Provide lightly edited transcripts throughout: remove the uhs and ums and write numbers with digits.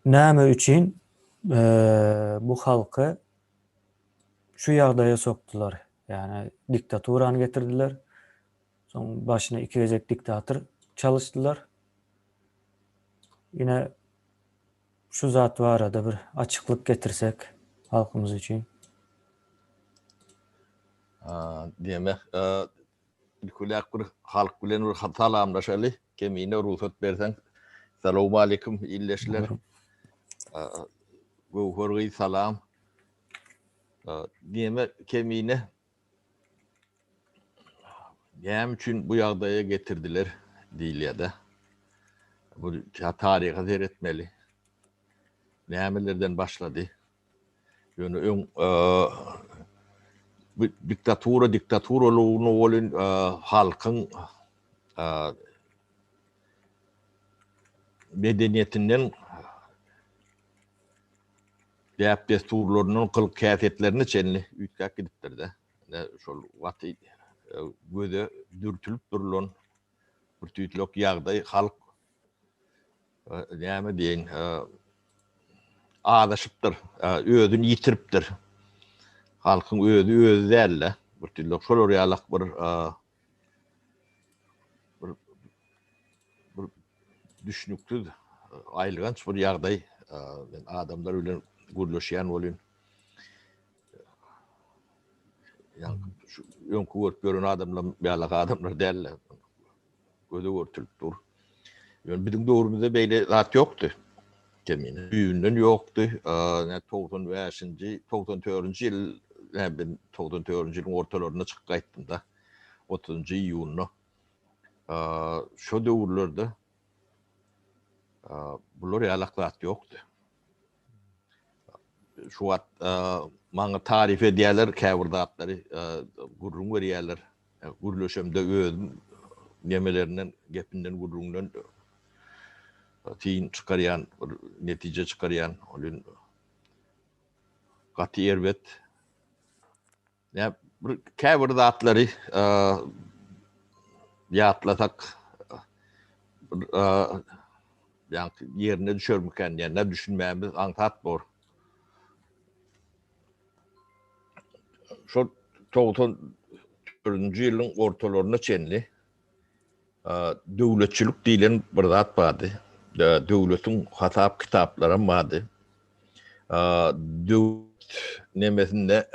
Näme üçin bu halky şu ýagdaýa sokdular? Ýagny diktaturany getirdiler. Soň başyna iki gezek diktator çalyşdylar. Ine şu zat barada bir açyklyk getirsek halkymyz üçin. Diýmek, Ilkiläk bir halk bilen bir salamlaşaly. Kemine rugsat berseň. Salowmaleýkim ildeşler. Göwher gyz salam. Diýme Kemine näme üçin bu ýagdaýa getirdiler diýilýär-de. Bu taryha seretmeli. Nämelerden başlady? Ýöne öň bu diktatura diktaturalygyny welin halkyň medeniýetinden däp-dessurlaryndan gylyk-häsiýetlerine çenli üýtgäp gidipdir-de. Ine şol gaty göze dürtülip durulan bir tüýtlek ýagdaý halk näme diýeýin, azaşypdyr, özüni ýitiripdir. Halkyň özi özi däl-de, bir türlü şolar ýalak bir bir bir düşnüksiz, aýylganç bir ýagdaý. Men adamlar bilen gürleşýän bolýan. Ýa şu öňki görüp ýören adamlar ýalak adamlar däl-de. Göze görtülip dur. Ýöne biziň döwrümizde beýle zat ýokdy. Kemine. Düýbünden ýokdy. Nä 95-nji, 94-nji ýyl, nä ben 94-nji ýylyň ortalarynda çykyp gaýtdym-da. 30-njy iýunda. Şo döwürlerde bular ýalak zat ýokdy. Şu wagt maňa taryp edýärler käbir zatlary, gürrüň berýärler. Gürleşemde özüm nemelerinden, gepinden, gürrüňinden syn çykarýan, bir netije çykarýan. Ol gaty erbet. Nä bir käbir zatlary ýatlasak bir ýaňky ýerine düşermikän diýen, nä düşünmämiz aňsat bor. Şol 94-nji ýylyň ortalaryna çenli döwletçilik diýlen bir zat bardy. Döwletiň hasap kitaplaram bardy. Döwlet nemesinde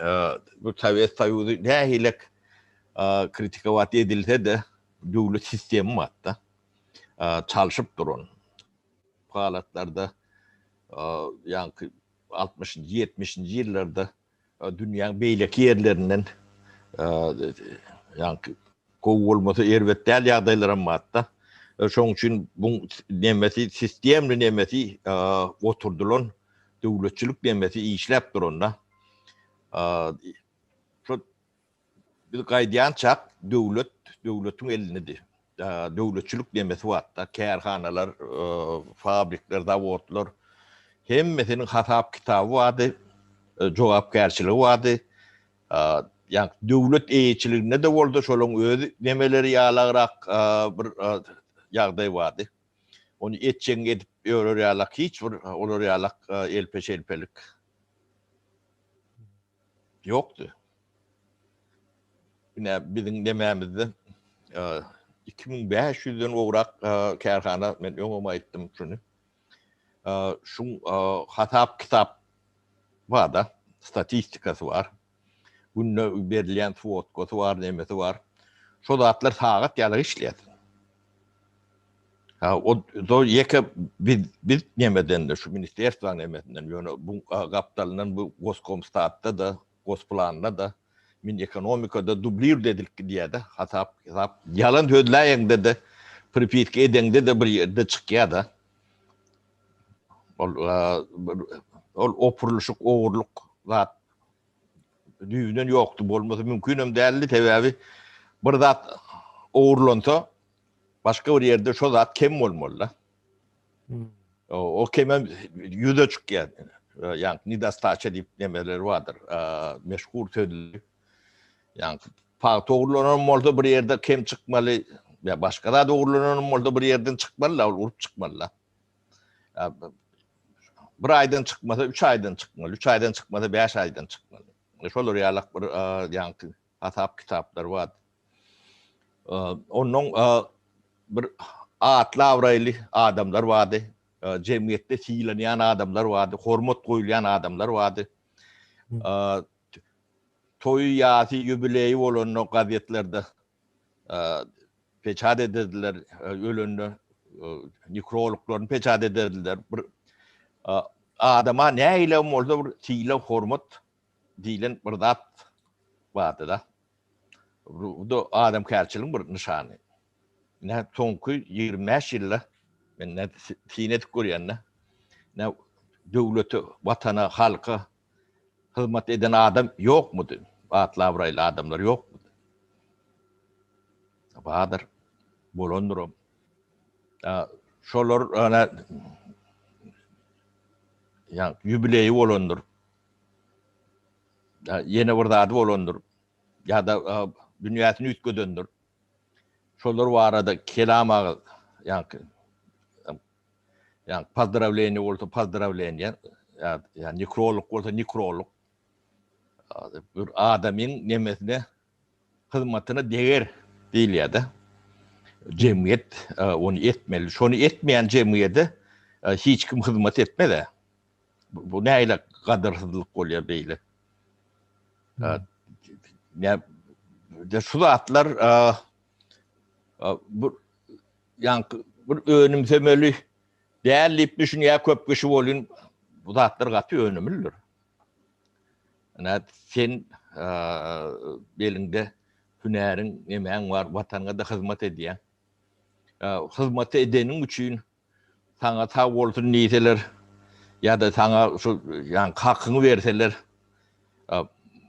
bu Sowet Soýuzy nähilek kritikowat edilse-de döwlet sistemi bardy-da. Çalşyp duran halatlarda ýaňky altmyşynjy, ýetmişinji ýyllarda dünýäň beýleki ýerlerinden ýaňky gowy bolmasa erbet däl ýagdaýlaram barda. Şoň üçin bu nemesi sistemli nemesi oturdylan döwletçilik nemesi işläp duranda şo Biz gaýdýançak döwlet döwletiň elindedi. Döwletçilik nemesi bardy. Kärhanalar, fabrikler, zawodlar hemmesiniň hasap kitaby bardy, jogapkärçiligi bardy. Ýagny döwlet eýeçiliginde-de bolsa şolaryň öz nemeleri ýalagrak bir ýagdaý bardy. Ony etjegiňi edip ýörer ýalak hiç bir olar ýalak elpe-şelpelik Ýokdy. Ine biziň nemämizde 2500-den gowrak kärhana, men öňem aýtdym şuny. Şuň hasap kitap bar-da, statistikasy bar. Günde berilýän swodkasy bar, nemesi bar. Şo zatlar sagat ýaly işleýär. Ha, o do ýeke biz biz nemeden-de şu ministerstwaň nemesinden, ýöne bu gapdalyndan bu Goskomstatda-da, Gosplanda-da, Minekonomikada dublird edilip gidýär-de, hasap, hesap. Ýalan sözläýeňde-de, pripiska edeňde-de bir ýerde çykýar-da. Ol ol opurylyşyk, ogurlyk zat düýbünden ýokdy, bolmasy mümkinem däldi, sebäbi bir zat ogurlansa, Başga bir ýerde şo zat kem bolmaly-da. O kemem ýüze çykýar. Ýagny nedostaça diýip nemeler bardyr. Meşhur sözler. Ýagny pagta ogurlanan bolsa bir ýerde kem çykmaly. Ýa başga zat ogurlananam bolsa bir ýerden çykmaly-la, ol urup çykmaly-la. Bir aýdan çykmasa üç aýdan çykmaly, üç aýdan çykmasa bäş aýdan çykmaly. Şolar ýalak bir ýaňky hasap kitaplar bar. Onnoň bir atly-abraýly adamlar bardy, jemgyýetde sylanýan adamlar bardy, hormat goýulýan adamlar bardy. Toýy, ýasy, ýubileýi bolanda gazetlerde peçat ederdiler, ölende nekrologlaryny peçat ederdiler. Bir adama nähilem bolsa bir sylag, hormat diýlen bir zat bardy-da. Bu-da adamkärçiligiň bir nyşany. Ine, soňky 25 ýylda men ne syn edip görýän-de, ne döwlete, watana, halka hyzmat eden adam ýokmudy? Atly-abraýly adamlar ýokmudy? Bardyr, bolandyram. Şolar ana ýa ýubileýi bolandyr. Ýene bir zady bolandyr. Ýa-da dünýäsini üýtgedendir. Şolar barada kelam agyz, ýaňky ýa pozdrawleniýe bolsa pozdrawleniýe, ýa nekrolog bolsa nekrolog. Bir adamyň nemesine hyzmatyna deger diýilýär-de. Jemgyýet ony etmeli. Şony etmeýän jemgyýede hiç kim hyzmat etmez-ä. Bu nähili gadyrsyzlyk bolýar beýle? Nä şu zatlar bu ýaňky bir önümsemeli däl diýip düşünýär köp kişi bolýan bu zatlar gaty önümlidir. Ine sen beliňde hünäriň nemäň bar, watanyňa-da hyzmat edýäň. Hyzmat edeniň üçin saňa sag bolsun diýseler ýa-da saňa şu ýaňky hakyňy berseler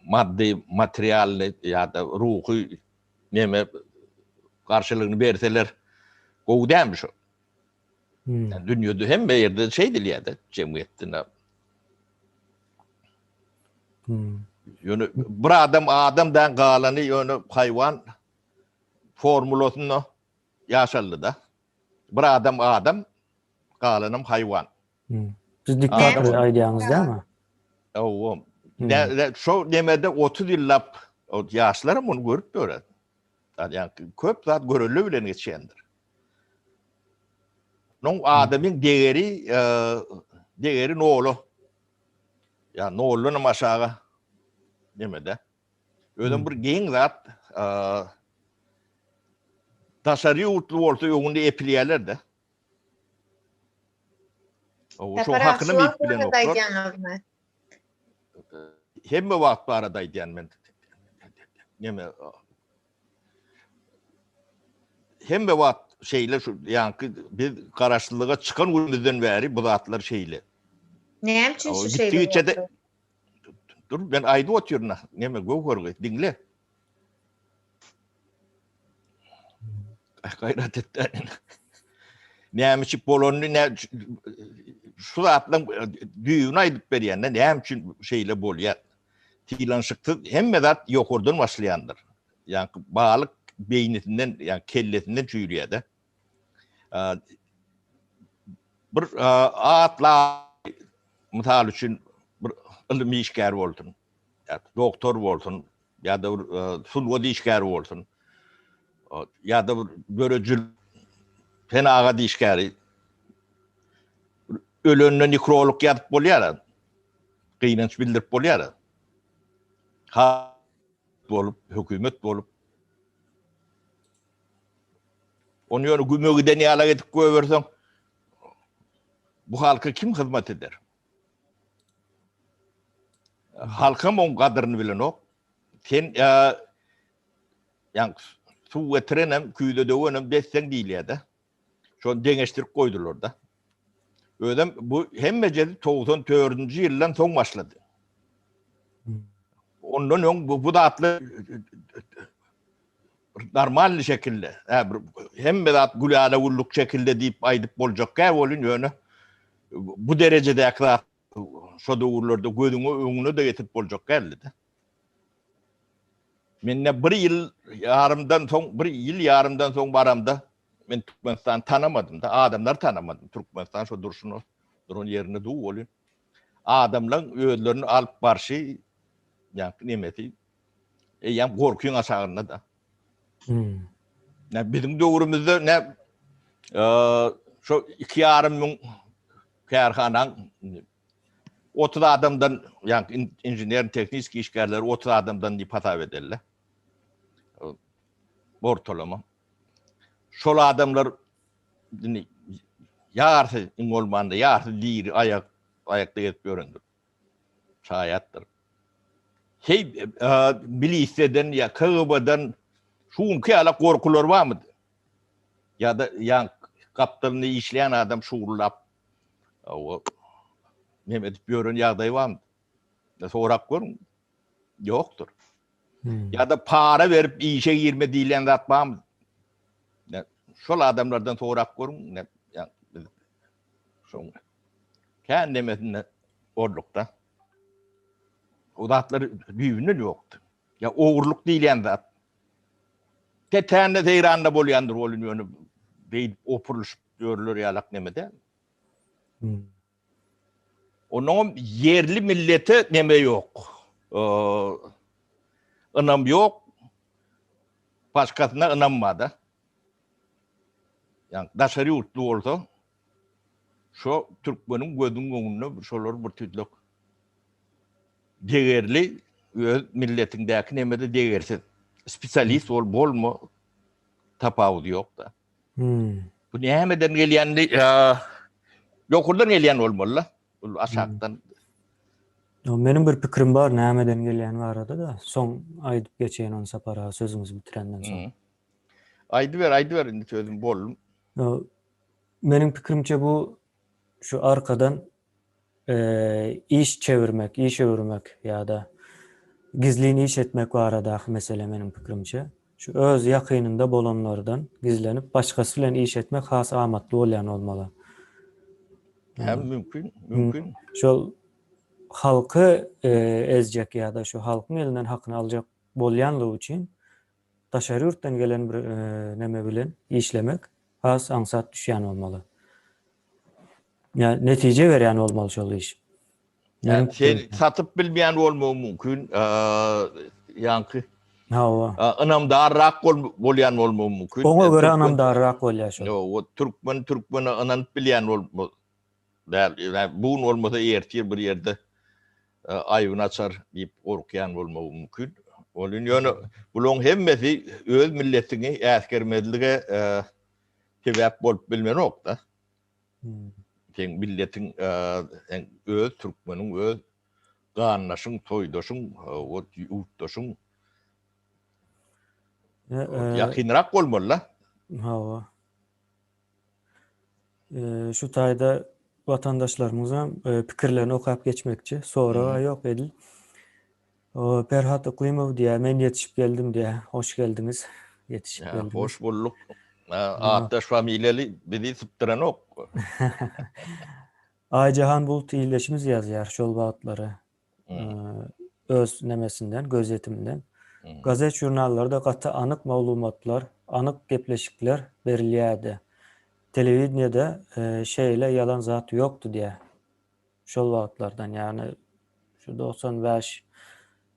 maddy, materialny ýa-da ruhy neme garşylygyny berseler gowy dälmi şu? Hmm. Yani dünýede hemme ýerde şeýdilýär-de jemgyýetde. Hmm. Ýöne bir adam adamdan galany ýöne haýwan formulasynda ýaşaldy-da. Bir adam adam, galanam haýwan. Hmm. Siz diktator aýdýaňyz dämi? Hawa. Hmm. Şo nemede 30 ýyllap ýaşlaram muny görüp ýörer. Ýa köp zat görelde bilen geçýändir. Noň adamyň degeri e, degeri nola. Ýa noldan hem aşaga nemede. Özem bir geň zat, e, daşary ýurtly bolsa öňünde epilýärler-de. O şo hakyny iýip bilenoklar. Hemme wagt barada aýdýan men. Neme Hemme wagt şeýle şu ýaňky biz garaşsyzlyga çykan günümizden bäri bu zatlar şeýle. Näme üçin şu şeýle? Gitdigiçe-de Dur men aýdyp otyryn neme göwher diňle. Gaýrat et. Näme üçin bolanyny nä şu zatlaryň düýbüni aýdyp berýän-de näme üçin şeýle bolýar. Sylanşyksyz hemme zat ýokardan başlaýandyr. Ýaňky balyk beýnisinden, ýa kellesinden çüýrýär-de. Bir atla mysal üçin bir ylym işgäri bolsun, ýa doktor bolsun, ýa-da bir sungat işgäri bolsun, ýa-da bir döredijilik senagat işgäri ölende nekrolog ýazyp bolýar. Gynanç bildirip bolýar. Ha bolup, hökümet bolup Ony ýöne güme giden ýalak edip goýberseň, bu halka kim hyzmat eder? Halkam oň gadyryny bilenok. Sen ýa suw getirenem, küýze döwenem besseň diýilýär-de. Şony deňeşdirip goýdular-da. Özem bu hemmejesi 94-nji ýyldan soň başlady. Ondan öň bu, bu zatlar normalny şekilde, hä, bir hemme zat gülala güllük şekilde diýip aýdyp boljak däl welin, ýöne bu derejedäki zat şo döwürlerde gözüňe öňüne-de getirip boljak däldi-de. Mende bir ýyl ýarymdan soň, bir ýyl ýarymdan soň baramda men Türkmenistany tanamadym-da, adamlary tanamadym. Türkmenistan şo durşuna, duran ýerinde dur welin, adamlaň özlerini alyp barşy, ýaňky nemesi eýýäm gorkyň aşagynda-da. Hmm. Nä biziň döwrümizde nä şo 2,5 müň kärhanaň 30 adamdan, ýagny inžener tehniki işgärleri 30 adamdan diýip hasap ederler. Ortalama. Şol adamlar indi ýarysy iň bolmanda ýarysy diri aýak aýakda gezip ýörendir. Şaýatdyr. Heý, miliseden ýa KGB-den şu günki ýaly gorkular barmydy? Ýa-da ýa gapdalynda işleýän adam şugullap o neme edip ýören ýagdaýy barmydy? Sorap görüň. Ýokdur. Hmm. Ýa-da para berip işe girme diýlen zat barmy? Şol adamlardan sorap görüň. Biz şoň kän nemesinde boldukda. O zatlar düýbünden ýokdy. Ýa ogurlyk diýlen zat. Tetände seýranda bolýandyr ol ýöne beýdip opurylyşyp ýörler ýalak neme däl. Hmm. Onuňam ýerli millete neme ýok. Ynam ýok. Başgasyna ynam bar-da. Ýa daşary ýurtly bolsa şo türkmeniň gözüniň öňünde şolar bir tüýtlek degerli öz milletiňdäki nemede degersiz. Spesialist bol bolma tapawudy ýok-da. Hmm. Bu nämeden gelýänini ýokardan gelýän bolmaly-la. Bu aşakdan. Ýo, meniň bir pikirim bar nämeden gelýäni barada-da. Soň aýdyp geçeýin ony Sapar aga sözüňizi bitirenden soň. Hmm. Aýdyber, aýdyber indi sözüm boldum. Ýo, meniň pikirimçe bu şu arkadan iş çevirmek, iş öwürmek ýa-da gizlin iş etmek baradaky mesele meniň pikirimçe. Şu öz ýakynynda bolanlardan gizlenip başgasy bilen iş etmek has amatly bolýan bolmaly. Hem mümkin, mümkin. Şol halky ezjek ýa-da şu halkyň elinden hakyny aljak bolýanlygy üçin daşary ýurtdan gelen bir neme bilen işlemek has aňsat düşýän bolmaly. Ýa netije berýän bolmaly şol iş. Yani sen satyp bilmeýän bolmagy mümkin. Ýaňky Hawa. Ynamdarrak bolýan bolmagy mümkin. Oňa görä ynamdarrak bolýar şol. Ýok, türkmen türkmene ynanyp bilýän bolmaly. Däl, bu gün bolmasa ertir bir ýerde aýbyny açar diýip gorkýan bolmagy mümkin. Ol ýöne bularyň hemmesi öz milletiňi äsgermezlige sebäp bolup bilmenok-da. Seň milletiň, seň öz türkmeniň, öz gandaşyň, soýdaşyň, ýurtdaşyň ýakynrak bolmaly-da. Hawa. Şu taýda watandaşlarymyzam pikirlerini okap geçmekçi. Soraga ýok edil. Perhat Yklymow diýýär, men ýetişip geldim diýýär. Hoş geldiňiz. Ýetişip geldiňiz. Hoş bulduk. Atdaş familiýaly bizi sypdyranok. Aýjahan Bulut ildeşimiz ýazýar şol wagtlary. Öz nemesinden, gözýetiminden. Gazet žurnallarda gaty anyk maglumatlar, anyk gepleşikler berilýärdi. Telewideniýede şeýle ýalan zat ýokdy diýýär. Şol wagtlardan, ýagny şu 95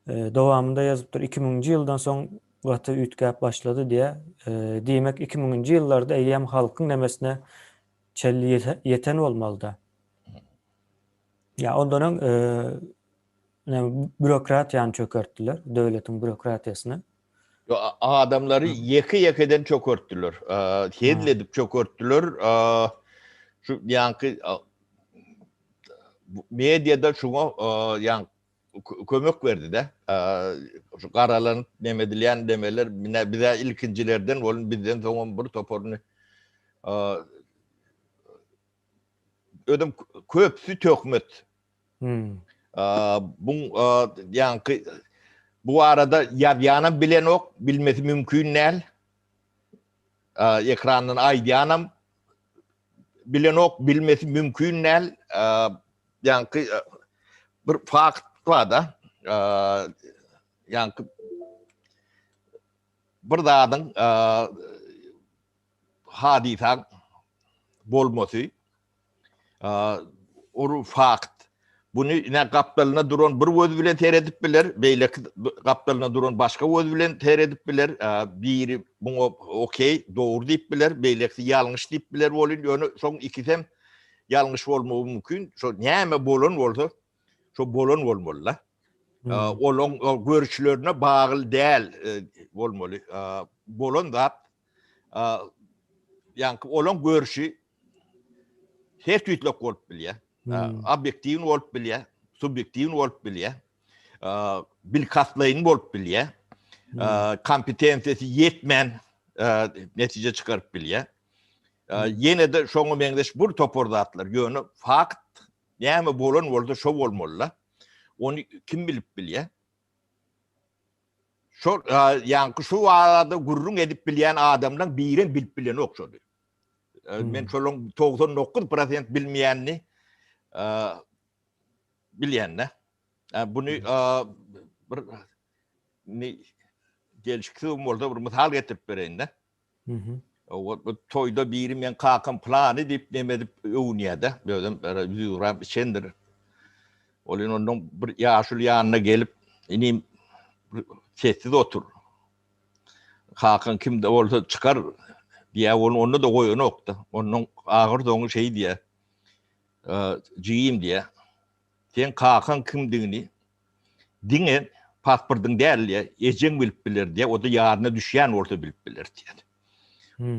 dowamynda ýazypdyr. 2000-nji ýyldan soň gaty üýtgäp başlady diýýär. Diýmek 2000-nji ýyllarda eýýäm halkyň nemesine çenli ýeten bolmalyda. Ýa ondan öň bürokratiýany çökertdiler, döwletiň bürokratiýasyny. Adamlary ýeke-ýekeden çökertdiler. Hezil edip çökertdiler. Şu ýaňky mediada şuňa ýaňky kömek berdi-de. Şu garalanyp neme edilýän demeler bize ilkinjilerden bolun bizden soňam bir toparyny özüm köpüsi töhmet. Hmm. Buň ýaňky bu barada ýazýanam bilenok, bilmesi mümkin däl. Ekrandan aýdýanam bilenok, bilmesi mümkin däl. Ýaňky bir fakt bar-da. Ýaňky. bir zadyň hadysaň bolmasy ol fakt. Buny ine gapdalynda duran bir göz bilen seredip biler, beýleki gapdalynda duran başga göz bilen seredip biler. Biri muňa okey, dogry diýip biler, beýlekisi ýalňyş diýip biler welin, ýöne şoň ikisem ýalňyş bolmagy mümkin. Şo näme bolan bolsa, şo bolan bolmaly-da. Olaň görüşlerine bagly däl bolmaly. Bolan zat ýaňky olaň görüşi her tüýtlek bolup bilýär. Obýektiw bolup bilýär, subýektiw bolup bilýär. Bilkastlaýyn bolup bilýär. Kompetensiýasy ýetmän netije çykaryp bilýär. Ýene-de şoňa meňzeş bir topar zatlar. Ýöne fakt näme bolan bolsa şo bolmaly-da. Ony kim bilip bilýär? Şol ýaňky şu barada gürrüň edip bilýän adamlaň birem bilip bilenok şony. Men şolaň 99 prosent bilmeýänini bilýän-de. Buny bir gelşiksiz bolsa bir mysal getirip bereýin-de. O bu toýda biri men kakam plany diýip neme edip öwünýär-de. Özem 100 gram içendir. Ol indi ondan bir ýaşuly ýanyna gelip, inim sessiz otur. Kakaň kimde bolsa çykar diýýär, ony onda-da goýanok-da. Ondan agyr soňy şeý diýýär. Jigim diýýär. Seň kakaň kimdigini Diňe pasportyň däl diýýär, ejeň bilip biler diýýär, o-da ýadyna düşýän bolsa bilip biler diýýär.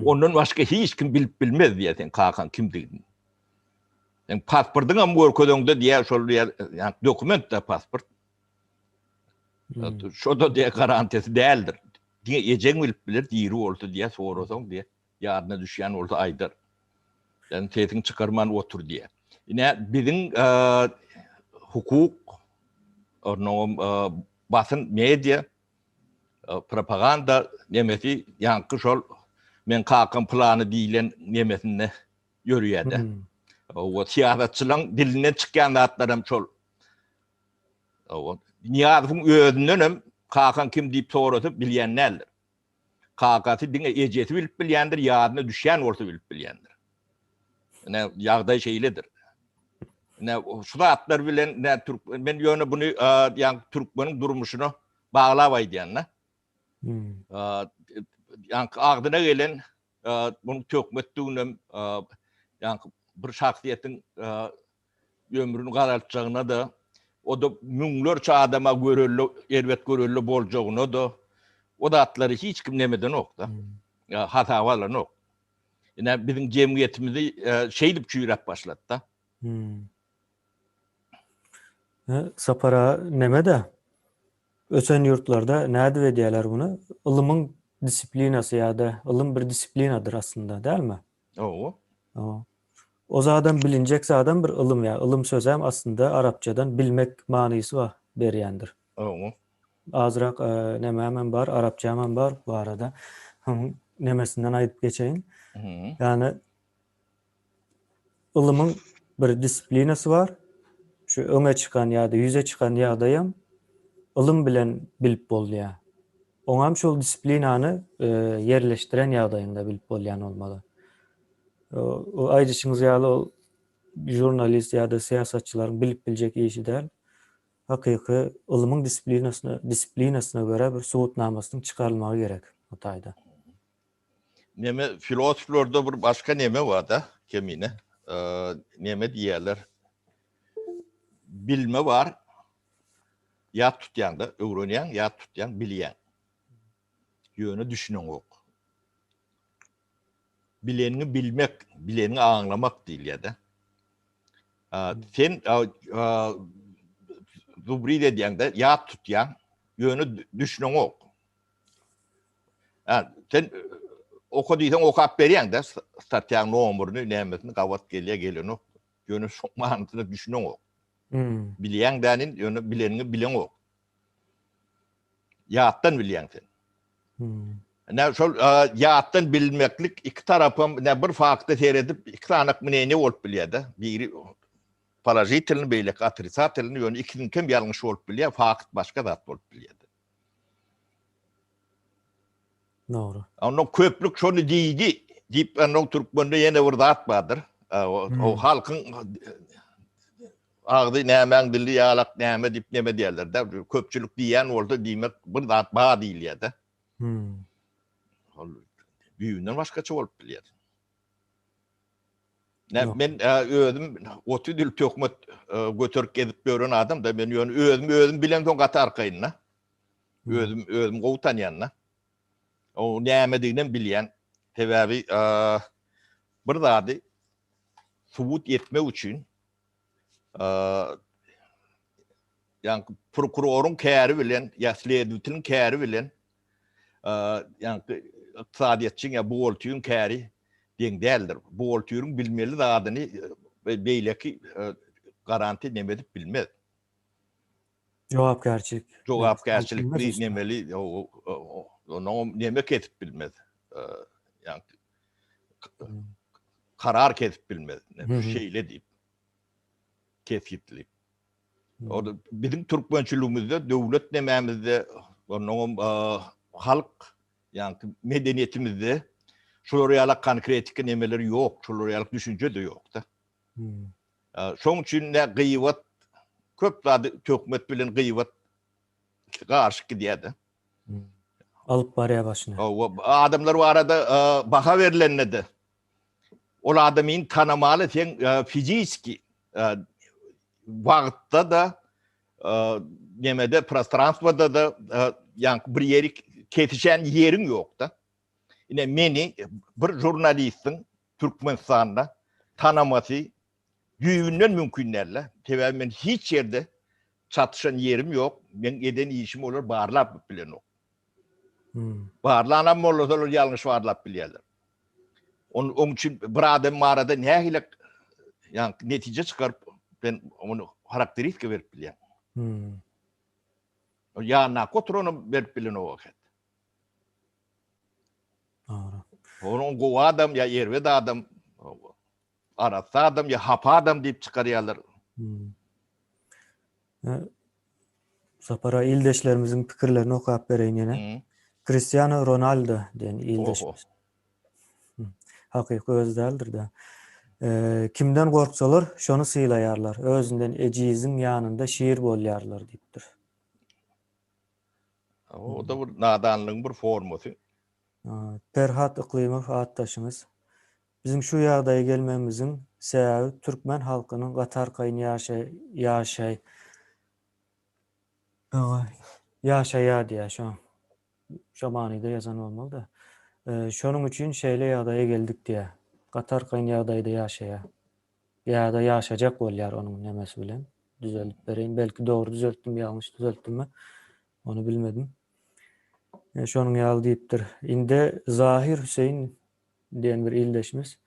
Ondan başga hiç kim bilip bilmez diýýär seň kakaň kimdigini. Seň pasportyňam görkezeňde diýýär, şol diýýär, ýa dokument-de pasport. Şo-da diýýär garantiýasy däldir. Diňe ejeň bilip biler, diri bolsa diýýär, sorasaň diýýär. Ýadyna düşýän bolsa aýdar. Sen sesiňi çykarman otur diýýär. Ine biziň hukuk, onnoňam basyn, media, propaganda nemesi ýaňky şol meň kakam pylany diýlen nemesinde ýörýär-de. O syýasatçylaryň dilinden çykýan zatlaram şol. Nyýazowyň özündenem kakaň kim diýip sorasa bilýän däldir. Kakasy diňe ejesi bilip bilýändir, ýadyna düşýän bolsa bilip bilýändir. Ine, ýagdaý şeýledir. Ine, şu zatlar bilen ine türk men ýöne buny ýa türkmeniň durmuşyna baglap aýdýan-da. Hmm. Ýaňky agzyna gelen munuň töhmetdiginem ýaňky bir şahsyýetiň ömrüni garaltjagyna-da, o-da müňlerçe adama görelde, erbet görelde boljagyna-da, o zatlary hiç kim nemedenok-da, hasaba alanok. Ine, biziň jemgyýetimizi şeýdip çüýräp başlady-da. Sapar aga, neme-de, ösen ýurtlarda nädip edýärler muny? Ylymyň disiplinasy ýa-da ylym bir disiplinadyr aslynda, dälmi? Hawa. Hawa. O zadam bilinjek zadam bir ylym ýa ylym sözem aslynda arapçadan bilmek manysy bar berýändir. Hawa. Azrak nemämem bar, arapçamam bar bu arada. Onuň nemesinden aýdyp geçeýin. Ýagny ylymyň bir disiplinasy bar. Şu öňe çykan ýa-da ýüze çykan ýagdaýam ylym bilen bilip bolýar. Oňam şol disiplinany ýerleşdiren ýagdaýyňda bilip bolýan bolmaly. O aýdyşyňyz ýaly ol žurnalist ýa-da syýasatçylaryň bilip biljek işi däl. Hakyky ylmyň disiplinasyna disiplinasyna görä bir subutnamasynyň çykarylmagy gerek o taýda. Neme filosoflarda bir başga neme bar-da Kemine. Neme diýýärler? Bilme bar. Ýat tutýaň-da, öwrenýäň, ýat tutýaň, bilýäň. Ýöne düşüneňok. Bileniňi bilmek, bileniňi aňlamak diýilýär-de. Sen zubrid edýäň-de, ýat tutýaň, ýöne düşüneňok. Sen oka diýseň okap berýäň-de, statýaň nomerini, nämesini gabat gelýär, gelenok. Ýöne şoň manysyna düşüneňok. Bilýäň dänin, ýöne bileniňi bileňok. Ýatdan bilýäň sen. Ine şol ýatdan bilmeklik iki tarapam ine bir fakta seredip iki sany mneniýe bolup bilýär-de. Biri položitelny, beýleki otrisatelny, ýöne ikisiniňkem ýalňyş bolup bilýär, fakt başga zat bolup bilýär. Dogry. Ondan köplük şony diýdi diýip, ondan türkmende ýene bir zat bardyr. O halkyň agzy nämäň dili ýalak näme diýip neme diýerler-de. Köpçülik diýýän bolsa diýmek bir zat bar diýilýär-de. Hmm. Ol düýbünden başgaça bolup bilýär. Ne, men özüm 30 ýyl töhmet göterip gezip ýören adam da men ýöne özüm özüm bilen soň gaty arkaýyn-da. Özüm özüm gowy tanýan-da. O nämediginem bilýän. Sebäbi bir zady subut etmek üçin ýaňky prokuroryň käri bilen ýa sledowateliň käri bilen ýaňky ykdysadyýetçiň ýa buhgalteriň käri deň däldir. Buhgalteriň bilmeli zadyny beýleki garantiýa neme edip bilmez. Jogapkärçilik. Jogapkärçilikli nemeli onuň neme kesip bilmez. Ýaňky karar kesip bilmez. Şeýle diýip kesgitleyip. O biziň türkmençiligimizde, döwlet nemämizde, onnoňam halk, ýaňky medeniýetimizde şular ýaly konkretiki nemeler ýok, şular ýaly düşünje-de ýok-da. Şoň üçin ne gyýbat köp zady töhmet bilen gyýbat garyşyk gidýär-de. Alyp barýar başyna. Adamlar barada baha berlende-de ol adamyny tanamaly sen fiziski wagtda-da nemede prostranstwada-da ýaňky bir ýeri kesişen ýeriň ýok-da. Ine meni bir žurnalistiň Türkmenistanda tanamasy düýbünden mümkin däl-de. Sebäbi men hiç ýerde çatyşan ýerim ýok, meň eden işimi olar barlap bilenok. Barlanam bolsa olar ýalňyş barlap bilýärler. Onuň üçin bir adam barada nähili ýa netije çykaryp ben ony harakteristika berip bilýän. Hmm. Ýanyndaky oturanam berip bilenok eken. Dogry. Onuň gowy adam ýa erbet adam, arassa adam ýa hapa adam diýip çykarýarlar. Hmm. Sapara ildeşlerimiziň pikirlerini okap bereýin ýene. Hmm. Cristiano Ronaldo diýen ildeşimiz. Hakyky özi däldir-de. Kimden gorksalar, şony sylaýarlar. Özünden ejiziň ýanynda şir bolýarlar diýipdir. O da bir nadanlygyň bir formasy. Perhat Yklymow atdaşymyz. Biziň şu ýagdaýa gelmegimiziň sebäbi türkmen halkynyň gaty arkaýyn ýaşaý ýaşaýar diýýär şo. Şo manyda ýazan bolmaly-da. Şonuň üçin şeýle ýagdaýa geldik diýýär. Gaty arkaýyn ýagdaýda ýaşaýar. Ýa-da ýaşajak bolýar onuň nemesi bilen. Düzeldip bereýin. Belki dogry düzeltdim, ýalňyş düzeltdimmi? Ony bilmedim. Şonuň ýaly diýipdir. Indi Zahir Hüseýin diýen bir ildeşimiz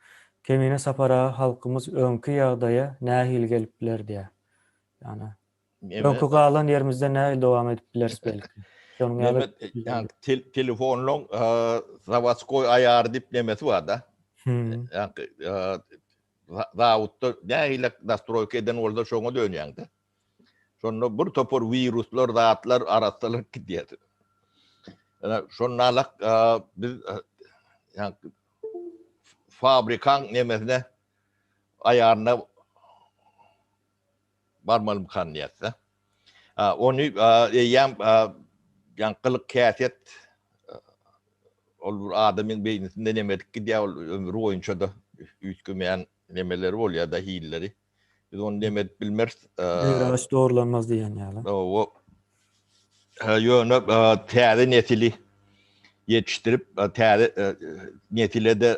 Kemine Sapar aga halkymyz öňki ýagdaýa nähili gelip biler diýýär. Ýagny öňki galan ýerimizde nähili dowam edip bileris belki. Şonuň ýaly ýagny telefonlaryň zawodskoý aýary diýip nemesi bar-da. Ýagny zawodda nähili nastroýka eden bolsa şoňa dönýäň-de. Şonda bir topar wiruslar, zatlar arassalanyp gidýär. Ýa şonda alak biz ýa fabrikaň nemesine aýaryna barmalymykan diýýäs-de. Ony eýýäm ýa gylyk häsiýet ol bir adamyň beýnisinde neme edip gidýär, ol ömri boýunça-da üýtgemeýän nemeleri bolýar-da, hilleri. Biz ony neme edip bilmeris. Bir agaç dogrulanmaz diýen ýaly. Hawa. Ýöne täze nesili ýetişdirip, täze nesile-de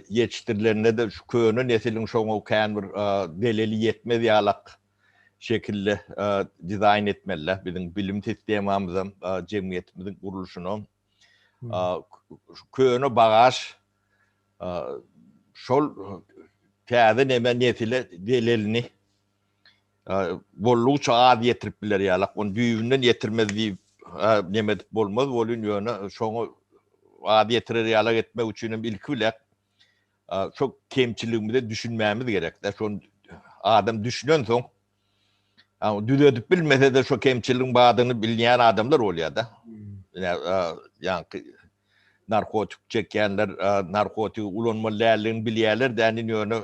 ýetişdirilende-de şu köne nesiliň şoňa kän bir zeleli ýetmez ýalak şekilde dizaýn etmeli-dä. Biziň bilim sistemamyzam, jemgyýetimiziň gurluşynam şu köne bagaž şol täze neme nesile zelelini boldugyça az ýetirip biler ýalak, ony düýbünden ýetirmez diýip neme edip bolmaz welin, ýöne şoňa az ýetirer ýalak etmek üçin hem ilki bilen şo kemçiligimize düşünmämiz gerek-de, şony adam düşünensoň, düzedip bilmese-de şo kemçiligiň bardygyny bilýän adamlar bolýar-da. Ýaňky. Narkotik çekýänler narkotigi ulanmaly däldigini bilýärler dänin ýöne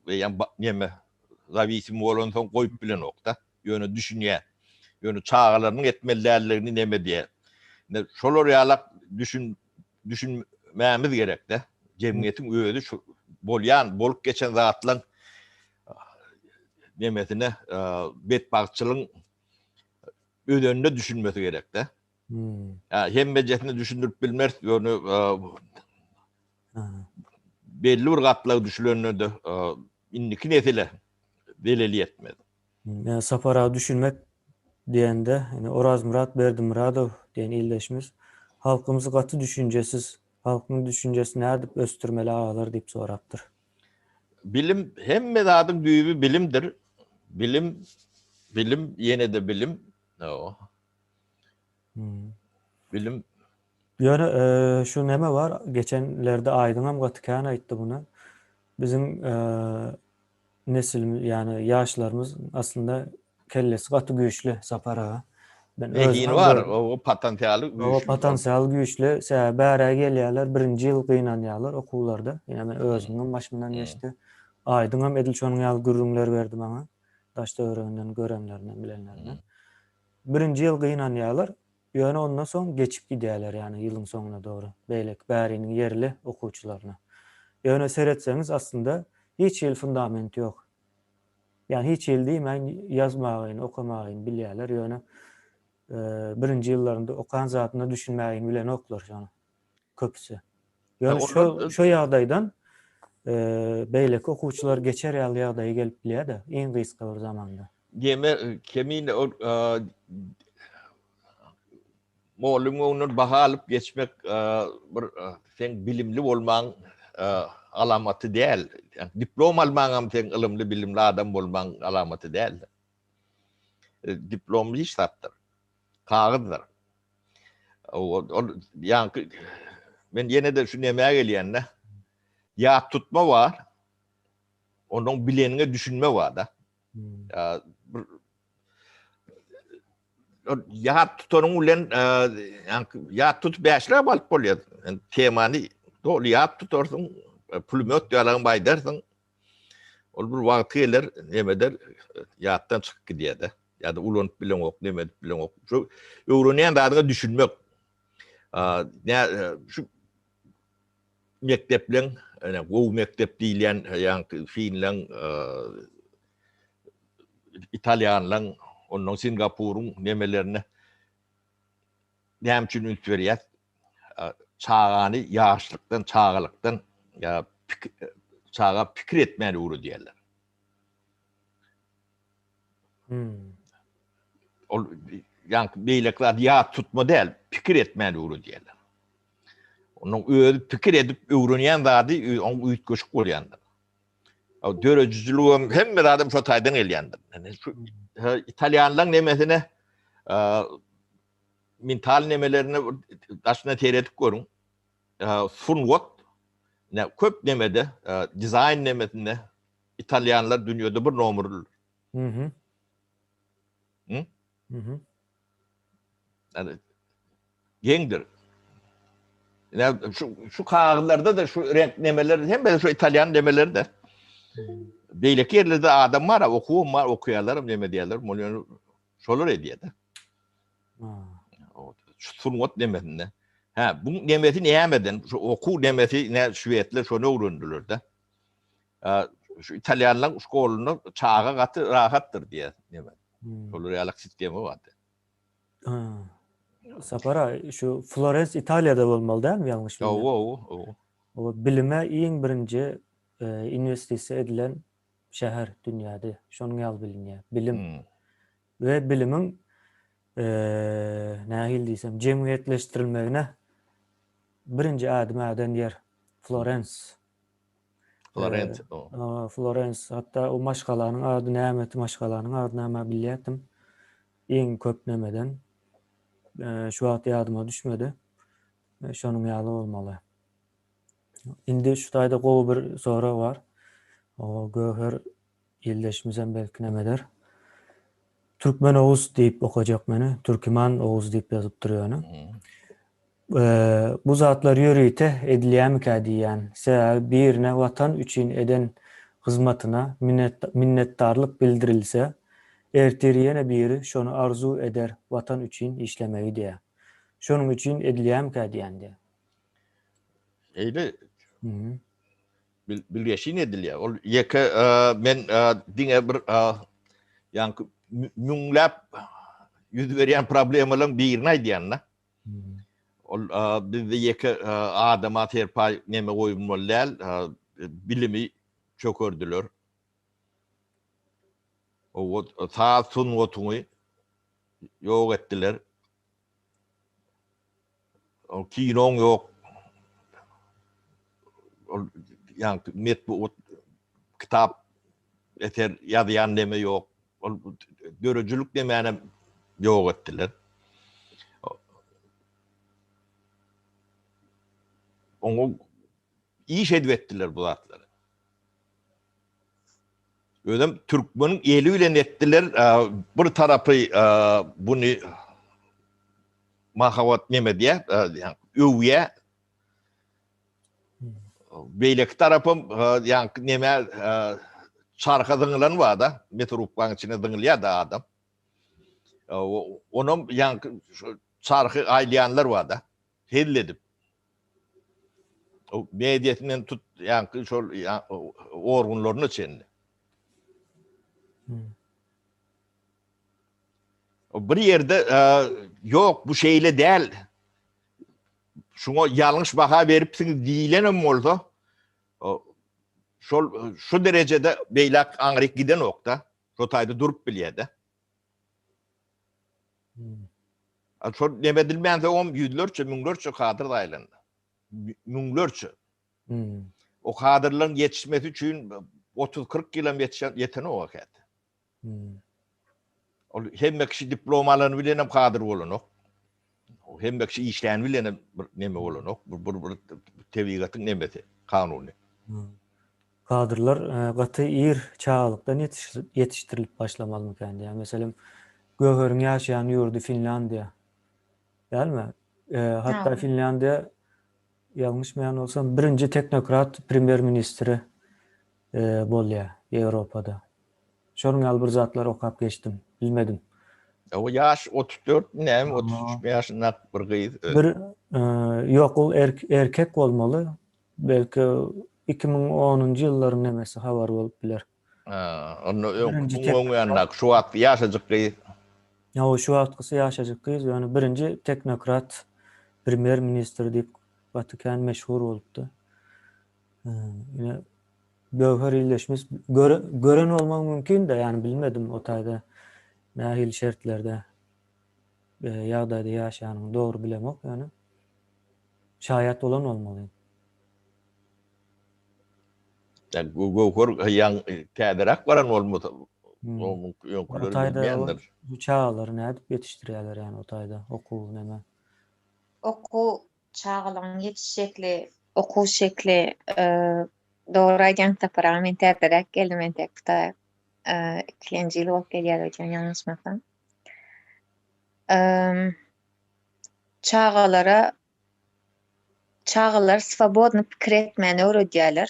eýýäm neme zawisim bolansoň goýup bilenok-da. Ýöne düşünýär. Ýöne çagalarynyň etmeli däldigini neme diýýär. Ine şolar ýalak düşün düşünmämiz gerek-de. Jemgyýetiň özi şu bolýan, bolup geçen zatlaryň nemesine betbagtçylygyň özenine düşünmesi gerek-de. Hmm. Ýa hemmejesini düşündirip bilmeris, ýöne belli bir gatlagy düşülende-de indiki nesile zeleli ýetmez. Ýa Sapar aga düşünmek diýende, ýani Orazmyrat Berdimyradow diýen ildeşimiz halkymyz gaty düşünjesiz, halkyň düşünjesini nädip ösdürmeli agalar diýip sorapdyr. Bilim hemme zadyň düýbi bilimdir. Bilim, bilim, ýene-de bilim. Bilim. Ýöne şu neme bar, geçenlerde Aýdyňam gaty kän aýtdy muny. Biziň nesilimiz, ýagny ýaşlarymyz aslynda kellesi gaty güýçli Sapar aga. Men Zehini bar, o potensialy güýçli. O potensialy güýçli. Sebäbi bärä gelýärler, birinji ýyl gynanýarlar okuwlarda. Ýa men özümiňem başymdan geçdi. Aýdyňam edil şonuň ýaly gürrüňler berdi maňa. Daş-töwereginden görenlerinden, bilenlerinden. Birinji ýyl gynanýarlar, ýöne ondan soň geçip gidýärler, ýagny ýylyň soňuna dogry, beýleki bäriniň ýerli okuwçylaryna. Ýöne seretseňiz aslynda hiç hili fundament ýok. Ýagny hiç hili diýmän ýazmagyny, okamagyny bilýärler, ýöne birinji ýyllarynda okan zadyna düşünmägini bilenoklar şonuň köpüsi. Ýöne şo şo ýagdaýdan beýleki okuwçylar geçer ýaly ýagdaýa gelip bilýär-de, iň gysga bir zamanda. Geme kemine ol mugallymyň öňünden baha alyp geçmek bir seň bilimli bolmaň alamaty däl. Diplom almaňam seň ylymly bilimli adam bolmaň alamaty däl. Diplom hiç zatdyr. Kagyzdyr. Ol ýaňky men ýene-de şu nämä gelýän-de. Ýat tutma bar. Onuň bileniňe düşünme bar-da. Bir ýat tutanyň bilen ýat tutup bäşläp alyp bolýar. Temany doly ýat tutarsyň, pulemýot ýalagyn baýdarsyň. Ol bir wagty geler, neme eder, ýatdan çykyp gidýär-de. Ýa-da ulanyp bileňok, neme edip bileňok. Şu öwrenýän zadyňa düşünmek. Şu mekdepleň, ýa gowy mekdep diýilýän, ýaňky finleň, italýanlaň, ondan Singapuryň nemelerine näme üçin üns berýäs? Çagany ýaşlykdan, çagalykdan ýa çaga pikir etmäni öwredýärler. Hmm. Ol ýaňky beýleki zat ýat tutma däl, pikir etmäni öwredýärler. Onuň özi pikir edip öwrenýän zady oň üýtgeşik bolýandyr. Döredijiligem hemme zadam şo taýdan gelýändir. Yani şu italýanlaryň nemesine mental nemelerine daşyna seredip görüň. Sungat ne köp nemede dizaýn nemesinde italýanlar dünýede bir nomerdir. Mhm. Hı? Mhm. Yani geňdir. Yani şu şu kagyzlarda da şu renk nemeler hem şu italyan nemeleri de. Beýleki ýerlerde adam bar, okuwam bar, okuýarlar, neme diýerler, muny şolar edýär-de. Şu sungat nemesinde. Ha, bu nemesi nämeden? Şu okuw nemesi ne şwedler şony öwrendiler-de. Şu italýanlaryň şkolunda çaga gaty rahatdyr diýýär neme. Şolar ýaly sistema bardy. Sapar aga, şu Florens Italiýada bolmaly dälmi ýalňyş bilmesem? Hawa, hawa, hawa. O bilime iň birinji inwestisiýa edilen şäher dünýäde. Şonuň ýaly bilinýär. Bilim. We bilimiň nähili diýsem, jemgyýetleşdirilmegine birinji ädim äden ýer Florens. Florens. Florens. Hatda o maşgalanyň ady nämeti, maşgalanyň ady näme bilýärdim. Iň köp nemeden. Şu wagt ýadyma düşmedi. Şonuň ýaly bolmaly. Indi şu taýda gowy bir sorag bar. O Göwher ildeşimizem belki nemeder. Türkmen Oguz diýip okajak meni. Türkiman Oguz diýip ýazypdyr ýöne. Bu zatlar ýörite edilýämikä diýýän. Sebäbi birine Watan üçin eden hyzmatyna minnetdarlyk bildirilse, ertir ýene biri şony arzuw eder Watan üçin işlemegi diýýär. Şonuň üçin edilýämikä diýýän diýýär. Şeýle bilgeşin edilýär. Ol ýeke men diňe bir ýaňky müňläp ýüz berýän problemalaryň birini aýdýan-da. Ol bizde ýeke adama serpaý neme goýulmaly däl, bilimi çökerdiler. Owa saz sungatyňy ýok etdiler. Ol kinoň ýok. Ol ýaňky metbugat kitap eser ýazýan neme ýok. Ol döredijilik nemänem ýok etdiler. Oňa iş edip etdiler bu zatlary. Özem türkmeniň eli bilen etdiler. Bir tarapy buny mahabat neme diýýär, öwýär. Beýleki tarapam ýaňky neme çarha zyňylan bar-da, metrubkaň içine zyňylýar-da adam. Onam ýaňky çarhy aýlaýanlar bar-da, hezil edip. O mediasyndan tut ýaňky şol organlaryna çenli. Bir ýerde ýok bu şeýle däl. Şuňa ýalňyş baha beripsiňiz diýilenem bolsa, şol şu derejede beýläk aňryk gidenok-da. Şo taýda durup bilýär-de. Şol neme edilmänsoňam ýüzlerçe, müňlerçe kadr zaýalandy. Müňlerçe. O kadrlaryň ýetişmesi üçin 30-40 ýylam ýetenok käte. Ol hemme kişi diplom alany bilenem kadr bolanok. Hemme kişi işläni bilenem bir neme bolanok. Bu bir, bir tebigatyň nemesi, kanuny. Kadrlar gaty ir çagalykdan ýetişdirilip başlamalymykan diýýän. Meselem, Göwheriň ýaşaýan ýurdy Finlýandiýa. Dälmi? Hatda Finlýandiýa ýalňyşmaýan bolsam, birinji teknokrat premýer-ministri bolýar Ýewropada. Şonuň ýaly bir zatlar okap geçdim. Bilmedim. O ýaş 34 mi näme 33 mi ýaşynda bir gyz. Bir ýok ol erkek bolmaly. Belki 2010-njy ýyllaryň nemesi habary bolup biler. Ha, onda öň öň ýanyndaky şu wagtky ýaşajyk gyz. Ýa şu wagtkysy ýaşajyk gyz, ýöne birinji teknokrat premýer ministr diýip gaty kän meşhur bolupdy. Ine Göwher ildeşimiz gören bolmagy mümkin-de, ýani bilmedim o taýda nähili şertlerde ýagdaýda ýaşanyny dogry bilemok, ýöne şaýat bolan bolmaly. Ýani Göwher ýaň täzeräk baran bolmasa, onuň öňküleri bilmeýändir. Bu çagalary nädip ýetişdirýärler ýani o taýda okuw neme? Okuw Çagalygyň ýetiş şekli, okuw şekli, dogry aýdýaň Sapar aga, men täzeräk geldim entek bu taýa. Ikilenji ýyl bolup gelýär öýdýän ýalňyşmasam. Çagalara çagalar swobodny pikir etmäni öwredýärler.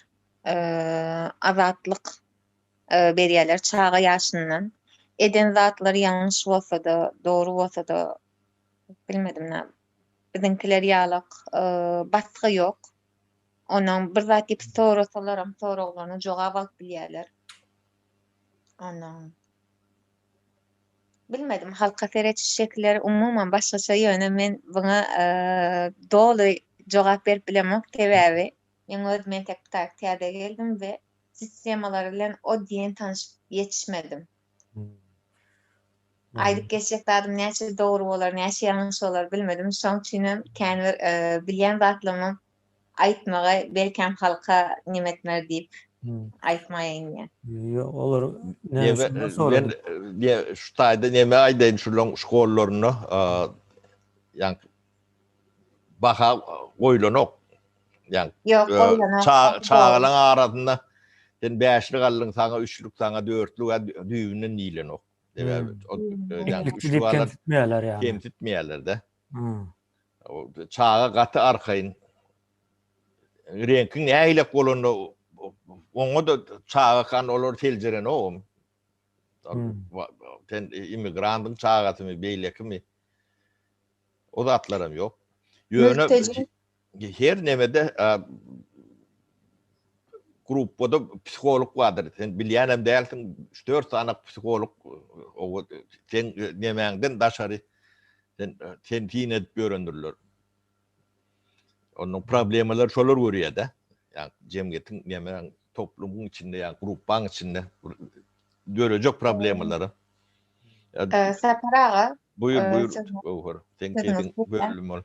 Azatlyk berýärler çaga ýaşyndan. Eden zatlary ýalňyş bolsa-da, dogry bolsa-da bilmedim näme. Biziňkiler ýalak basgy ýok. Ondan bir zat diýip sorasalaram soraglaryna jogap alyp bilýärler. Ondan bilmedim halka serediş şekilleri umuman başgaça ýöne men buňa doly jogap berip bilemok sebäbi meň özüm entek bu taýy täze geldim we sistemalary bilen o diýen tanşyp ýetişmedim. Aýdyp geçjek zadym näçe dogry bolar, näçe ýalňyş bolar bilmedim. Şoň üçinem kän bir bilýän zatlarymam aýtmagy belkäm halka neme etmer diýip aýtmaýyn diýýän. Ýok, olar näme şundan soradym. Men şu taýda neme aýdaýyn şulaň şkollarynda ýaňky baha goýlanok. Ýaňky Ýok, goýlanok. Çagalaň arasynda sen bäşlik aldyň, saňa üçlük, saňa dörtlük düýbünden diýlenok. Sebäbi o ýaňky Üçlük diýip kemsitmeýärler ýaly. Kemsitmeýärler-de. Çaga gaty arkaýyn. Reňkiň nähilek bolanda oňa-da çagakan olar seljerenogam. Sen immigrantyň çagasymy, beýlekimi? O zatlaram ýok. Ýöne her nemede gruppada psiholog bardyr. Sen bilýänem dälsiň, üç-dört sany psiholog sen nemäňden daşary sen sen syn edip ýörendirler. Onuň problemalary şolar görýär-de. Ýa jemgyýetiň näme toplumyň içinde ýa gruppaň içinde dörejek problemalary. Sapar aga. Buýur, buýur, Göwher. Sen kesiň bölüm ol.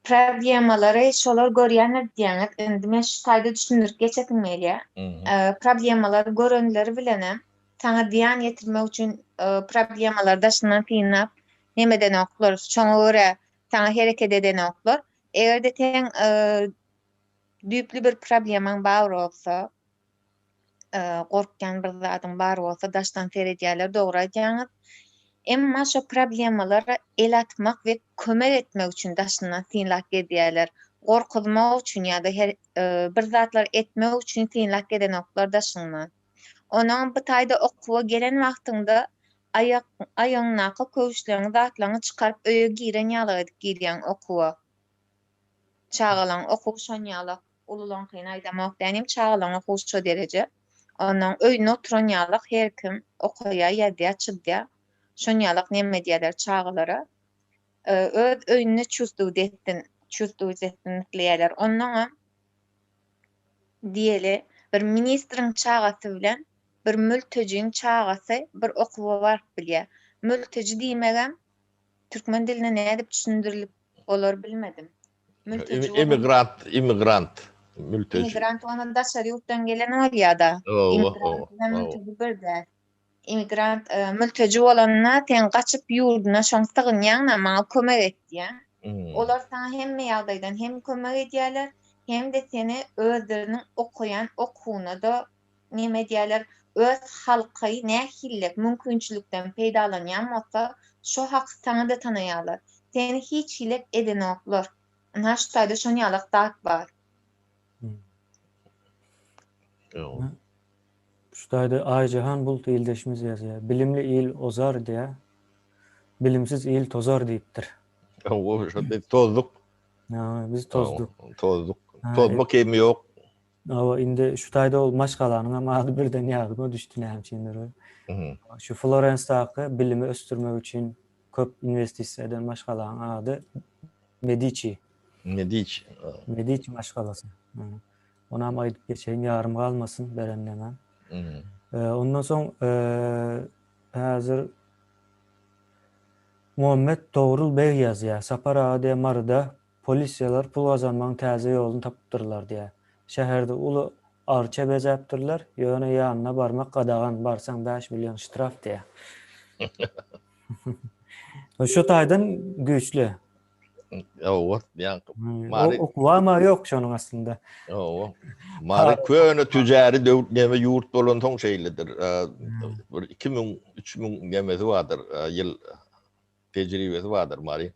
Problemalary şolar görýändir diýýäňiz. Indi men şu taýda düşündirip geçesim gelýär. Problemalary görenleri bilenem saňa zyýan ýetirmek üçin problemalary daşyndan synlap neme edenoklar. Şoňa görä saňa hereket edenoklar. Eger-de seň düýpli bir problemaň bar bolsa, gorkýan bir zadyň bar bolsa daşdan seredýärler, dogry aýdýaňyz. Emma şo problemalara el atmak we kömek etmek üçin daşyndan synlap gezýärler. Gorkuzmak üçin ýa-da her bir zatlar etmek üçin synlap gezenoklar daşyňdan. Onuň bu taýda okuwa gelen wagtyňda aýak aýagyňdaky köwüşleriňi zatlaryňy çykaryp öýe giren ýalyk edip girýäň okuwa. Çagalaň okuwy şonýalak. Ululaňkyny aýdamok dänim çagalaň okuwy şo dereje. Onnoň öýünde oturan ýalak her kim okaýa ýazýa çyzýa. Şonýalak neme edýäler çagalara. Öz öýünde çувstwowat etsin çувstwowat etsin isleýäler. Onnoňam diýeli bir ministriň çagasy bilen bir mültejiň çagasy bir okuwa baryp bilýä. Mülteji diýmegem türkmen diline nädip düşündirilip bolar bilmedim. Mülteji bolan. Immigrant, immigrant, mülteji. Immigrant bolanda daşary ýurtdan gelen bolýada. Immigrant bilen mülteji bir däl. Immigrant mülteji bolanda sen gaçyp ýurduna şoň sygynýaňda maňa kömek et diýýäň. Olar saňa hemme ýagdaýdan hem kömek edýärler, hem-de seni özleriniň okaýan okuwyna-da neme edýärler, öz halky nähili mümkinçilikden peýdalanýan bolsa, şo haky saňa-da tanaýarlar. Seni hiç hilek edenoklar. Ynha şu taýda şon ýalak zat bar. Şu taýda Aýjahan Bulut ildeşimiz ýazýar. Bilimli il ozar diýýär. Bilimsiz il tozar diýipdir. Hawa, şo biz tozduk. Ha, biz tozduk. Tozduk. Tozma kemi ýok. Hawa, indi şu taýda ol maşgalanyň hem ady birden ýadyma düşdi näme üçindir. Şu Florensdaky bilimi ösdürmek üçin köp inwestisiýa eden maşgalanyň ady Mediçi. Mediçi. Mediçi maşgalasy. Onam aýdyp geçeýin, ýarym galmasyn beren nemem. Ondan soň häzir Muhammet Togrul beg ýazýar. Sapar aga diýýär, Maryda Polisiýalar pul gazanmagyň täze ýoluny tapypdyrlar diýýär. Şäherde uly arça bezäpdirler, ýöne ýanyna barmak gadagan, barsaň 5 million ştraf diýýär. Şu taýdan güýçli. Hawa, ýaňky Mary Okuwama ýok şonuň aslynda. Hawa. Mary köne tüjäri döwlet neme ýurt bolansoň şeýledir. Bir 2000, 3000 nemesi bardyr, ýyl tejribesi bardyr Mary.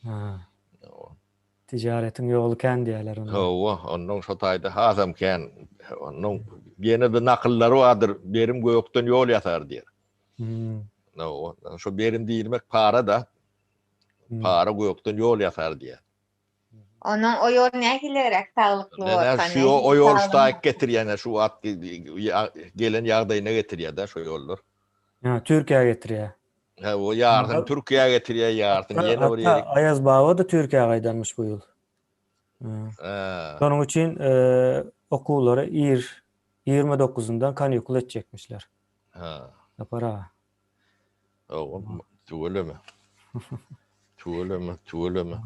Ha. Ticaretiň ýoly kän diýýärler onda. Hawa, onnoň şo taýda hasam kän. Onnoň ýene-de nakyllary bardyr, berim gökden ýol ýasar diýer. Hmm. Hawa, şo berim diýilmek para-da. Hmm. Para gökden ýol ýasar diýer. Onuň o ýol nähiliräk saglykly bolsa, Şu o ýol şu taýyk getirýär, şu wagt gelen ýagdaýyna getirýär-de şo ýollar. Ha, Türkiýä getirýär. He, o ýarsyny Türkiýä getirýär, ýarsyny ýene bir ýere. Aýaz baba-da Türkiýä gaýdanmyş bu ýyl. Şonuň üçin okuwlary ir 29-yndan kanikul etjekmişler. Ha. Sapar aga. Hawa, tüweleme. Tüweleme, tüweleme.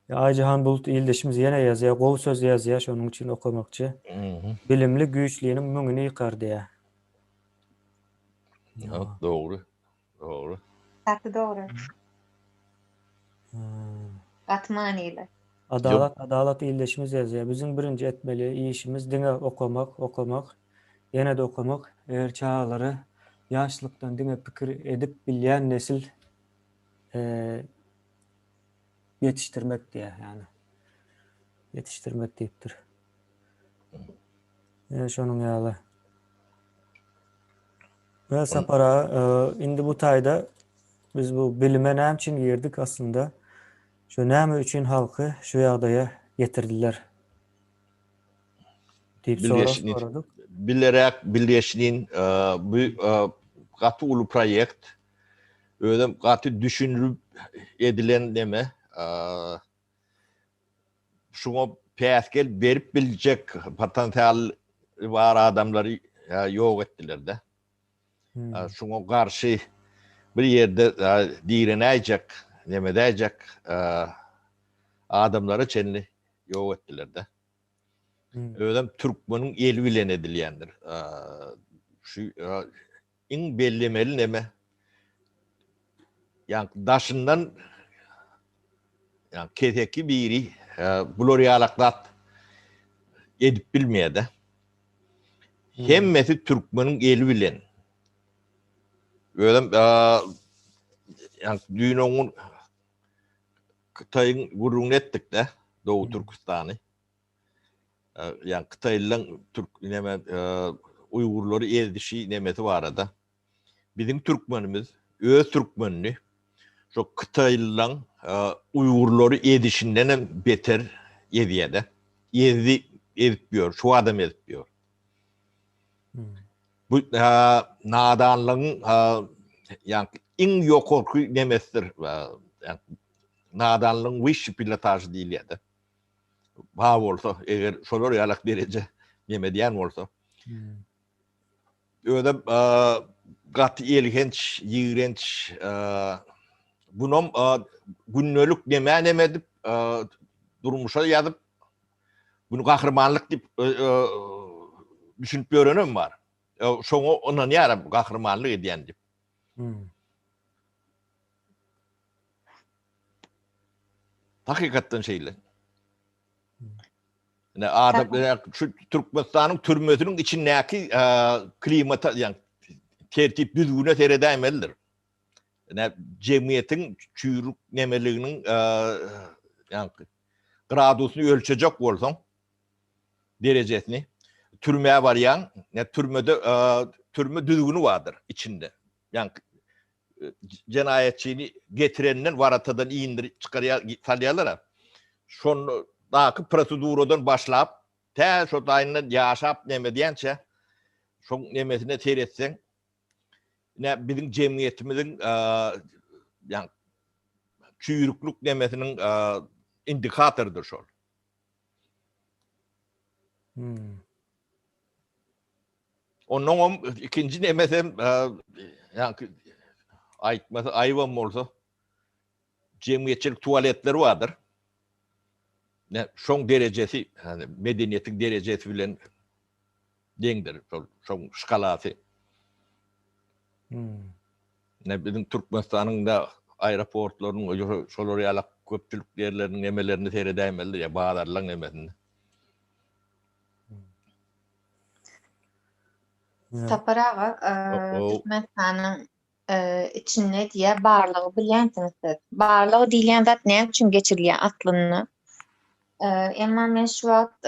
Aýjahan Bulut ildeşimiz ýene ýazýar, gowy söz ýazýar, şonuň üçin okamakçy. Bilimli güýçliniň müňüni ýykar diýýär. Ýok, dogry. Dogry. Gaty dogry. Gaty manyly. Adalat, Adalat ildeşimiz ýazýar. Biziň birinji etmeli işimiz diňe okamak, okamak, ýene-de okamak. Eger çagalary ýaşlykdan diňe pikir edip bilýän nesil. Ýetişdirmek diýýär ýagny. Ýetişdirmek diýipdir. Ýa şonuň ýaly. We Sapar aga, indi bu taýda biz bu bilime näme üçin girdik aslynda? Şu näme üçin halky şu ýagdaýa getirdiler? Diýip sorag soradyk. Bilerek bilgeşlin bu gaty uly proýekt. Özem gaty düşünilip edilen neme. Şuňa päsgel berip biljek potensial bar adamlary ýok etdiler-de. Şuňa garşy bir ýerde direnäýjek, nemedäýjek adamlara çenli ýok etdiler-de. Özem türkmeniň eli bilen edilýändir. Şu iň bellemeli neme? Ýa daşyndan ýa keseki biri bular ýalak zat edip bilmeýär-de. Hemmesi türkmeniň eli bilen. Özem ýa düýn oňun Hytaýyň gürrüňini etdik-de, Doğu Türküstany. Ýa Hytaýlylaryň türk neme uýgurlary ezdişi nemesi barada. Biziň türkmenimiz öz türkmenini şo Hytaýlylaryň uýgurlary ezişinden hem beter ezýär-de. Ezdi, ezip ýör, şu adam ezip ýör. Bu nadanlygyň ýa iň ýokarky nemesidir. Nadanlygyň wyşşi pilotažy diýilýär-de. Bar bolsa, eger şolar ýalak dereje neme edýän bolsa. Özem gaty elhenç, ýigrenç, bunam gündelik nemä neme edip, durmuşa ýazyp, bunu gahrymanlyk diýip düşünip ýörenem bar. Şoňa ynanýaram gahrymanlyk edýän diýip. Hakykatdan şeýle. Ine adam şu Türkmenistanyň türmesiniň içindäki klimata, ýa tertip düzgüne seredäýmelidir. Ine jemgyýetiň çüýrük nemeliginiň ýa gradusyny ölçejek bolsaň derejesini türmä barýaň, ine türmede türme düzgüni bardyr içinde. Ýa jenaýatçyny getirenden waratadan indirip çykarýar salýarlar. Şondaky proseduradan başlap tä şo taýyndan ýaşap neme diýençe şoň nemesine seretseň ine biziň jemgyýetimiziň ýa çüýrüklik nemesiniň indikatorydyr şol. Hmm. Onnoňam ikinji nemesem ýaňky aýtmasy aýybam bolsa jemgyýetçilik tualetleri bardyr. Ne şoň derejesi, ýani medeniýetiň derejesi bilen deňdir şol şoň şkalasy. Hmm. Ne biziň Türkmenistanyň da aeroportlarynyň şolar ýaly köpçülik ýerleriniň nemelerini seredäýmelidir ýa bazarlaryň nemesini. Sapar aga, Türkmenistanyň içinde diýýär, barlygy bilýänsiňiz siz. Barlyk diýilýän zat näme üçin geçirilýär aslynda? Emma men şu wagt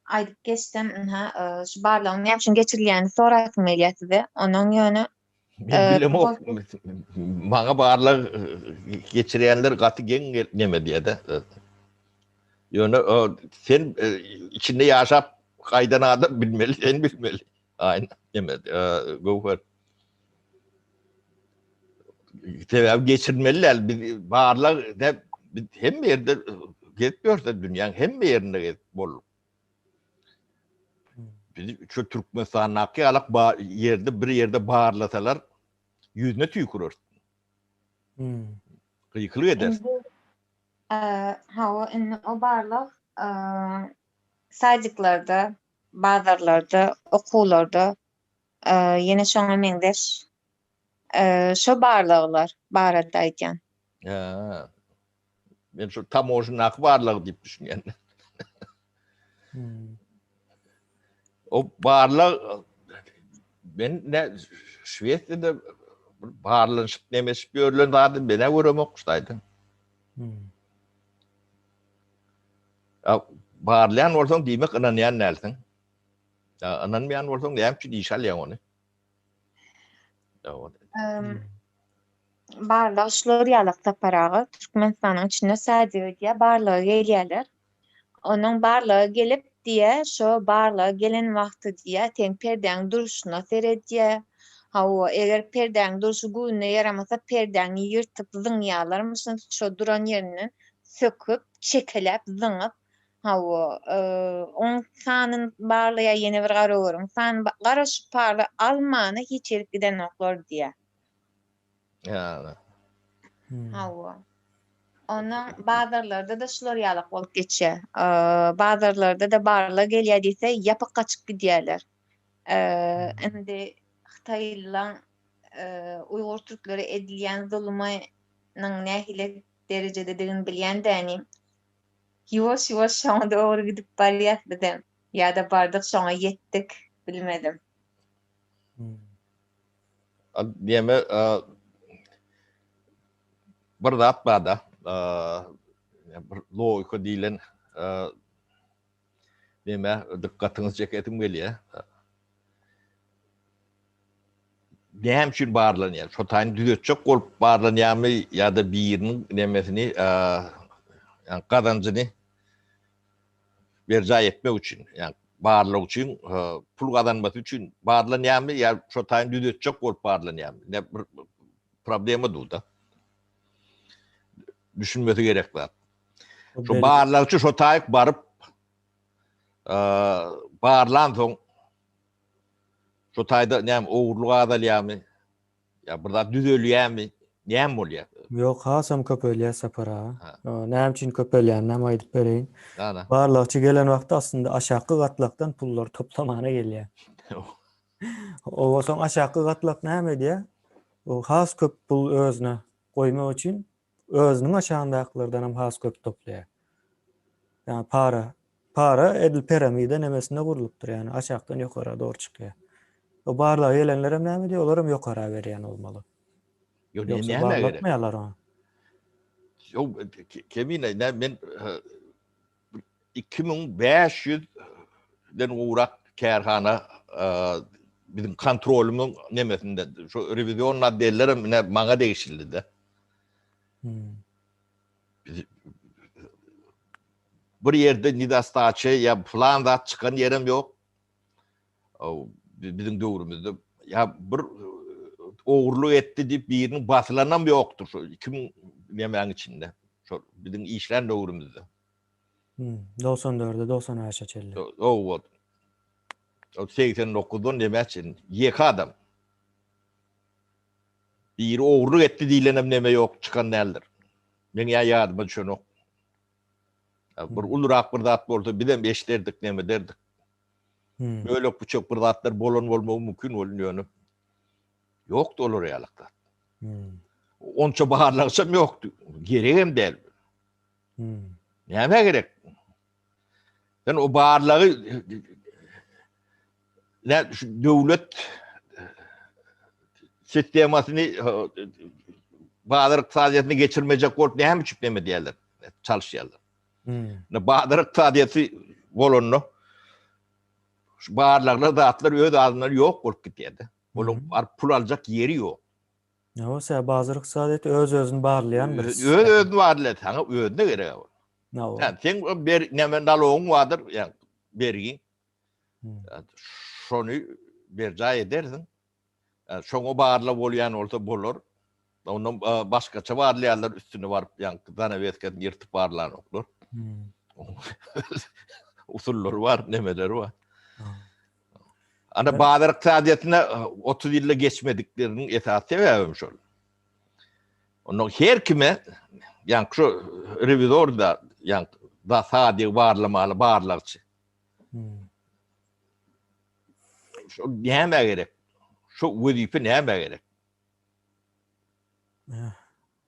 aýdyp geçsem, ynha, şu barlagyň näme üçin geçirilýänini sorasym gelýär size. Onuň ýöne Men bilemok. Maňa barlag geçirýänler gaty geň neme diýýär-de. Ýöne sen içinde ýaşap gaýdan adam bilmeli, sen bilmeli. Aýna neme Göwher. Sebäbi geçirmeli däl. Biz barlag biz hemme ýerde gezip ýörse dünýäň hemme ýerinde gezip bolduk. Biz şu Türkmenistandaky ýalak ba ýerde bir ýerde barlasalar ýüzüne tüýküreris. Hmm. Gykylyk ederis. Indi hawa indi o barlag sadiklerde, bazarlarda, okuwlarda ýene şoňa meňzeş şo barlaglar barada aýdýan. Hä. Men şu tamožndaky barlag diýip düşünýän. Hmm. O barlag men ne Şwesiýada. Barlanyşyp nemeşip ýörlen zady men-ä göremok şu taýdan. Ýa barlaýan bolsaň diýmek ynanýan dälsiň. Ýa ynanmaýan bolsaň näme üçin işe alýaň ony? Barlag şular ýalak Sapar aga, Türkmenistanyň içinde sadyk edýär, barlaga gelýärler. Onuň barlaga gelip diýýär, şo barlaga gelen wagty diýýär, seň perdäň durşuna seredýär. Hawa, eger perdäň durşy göwnüne ýaramasa, perdäňi ýyrtyp zyňýarlarmyşyn, şo duran ýerinden söküp, çekeläp zyňyp, hawa, oň sanyny barlaýar, ýene bir garagörüň sanyny, gara şu pary almana hiç ýerik gidenoklar diýýär. Ýa. Hawa. Ondan bazarlarda-da şular ýalak bolup geçýär. Bazarlarda-da barlag gelýär diýse, ýapyk gaçyp gidýärler. Indi hytaýlylaň uýgur türklere edilýän zulumynyň nähili derejededigini bilýän dänim. Ýuwaş-ýuwaş şoňa dogry gidip barýas bizem. Ýa-da bardyk şoňa ýetdik, bilmedim. Diýeme bir zat barda, bir logika diýlen neme dykgatyňyzy çekesim gelýär. Näme üçin barlanýar? Şo taýyny düzetjek bolup barlanýarmy ýa-da biriniň nemesini, ýagny gazanjyny berjaý etmek üçin, ýagny barlag üçin, pul gazanmasy üçin barlanýarmy ýa şo taýyny düzetjek bolup barlanýarmy? Ine bir problema dur-da. Düşünmesi gerek zat. Şo barlagçy şo taýyk baryp barlan soň şo taýda näme ogurlyk azalýarmy? Ýa bir zat düzelýärmi? Näme bolýar? Ýok, hasam köpelýär Sapar aga. Näme üçin köpelýänini hem aýdyp bereýin. Barlagçy gelen wagty aslynda aşaky gatlakdan pullary toplamana gelýär. Oba soň aşaky gatlak näme edýär? O has köp pul özüne goýmak üçin özüniň aşagyndakylardan hem has köp toplaýar. Ýagny para Para edil piramida nemesinde gurlupdyr, ýagny aşakdan ýokara dogry çykýar. O barlaga gelenler hem näme diýýär, olar hem ýokara berýän bolmaly. Ýok, Ýogsa näme gerek? barlatmaýarlar ony. Ýok, Kemine, nä men 2500 den gowrak kärhana biziň kontrolymyň nemesinde, şu rewizion otdeller hem ine maňa degişlidi-de. Hmm. Bir ýerde nedostaça ýa pylan zat çykan ýerem ýok. Biziň döwrümizde ýa bir ogurlyk etdi diýip biriniň basylanam ýokdur şu 2000 nemäň içinde. Şol biziň işlän döwrümizde. Hmm, 94-e 95-e çenli. Owa. 89-dan nämä çenli. Ýeke adam. Biri ogurlyk etdi diýlenem neme ýok, çykan däldir. Meň ýa ýadyma düşenok. Bir ulurak bir zat bolsa bizem eşderdik, neme ederdik. Bölek büçek bir zatlar bolan bolmagy mümkin bolun ýöne. Ýokdy olar ýalak zat. Onça barlagçam ýokdy. Geregem däl. Nämä gerek? Sen o barlagy ne şu döwlet sistemasyny bazar ykdysadyýetine geçirmejek bolup näme üçin neme diýerler, çalyşýarlar. Hmm. Ne bazar ykdysadyýeti bolanda şu barlaglar zatlar öz azyndan ýok bolup gidýär-de. Onuň baryp pul aljak ýeri ýok. Ýa sen bazar ykdysadyýeti öz-özüni barlaýan bir. Öz-özüni barlaýar, saňa özüne gerek ol. Ýa sen ber näme nalogyň bardyr, ýa bergiň. Şony berjaý edersiň. Şoňa barla bolýan bolsa bolar. Ondan başgaça barlaýarlar üstüne baryp, ýa zanaweskasyny ýyrtyp barlanoklar. Usullary bar, nemeleri bar. Ana bazar ykdysadyýetine 30 ýylda geçmedikleriniň esasy sebäbem şol. Ondan her kime, ýa şu rewizor da, ýa da sadygy barlamaly barlagçy. Şu näme gerek? Şu wezipe näme gerek?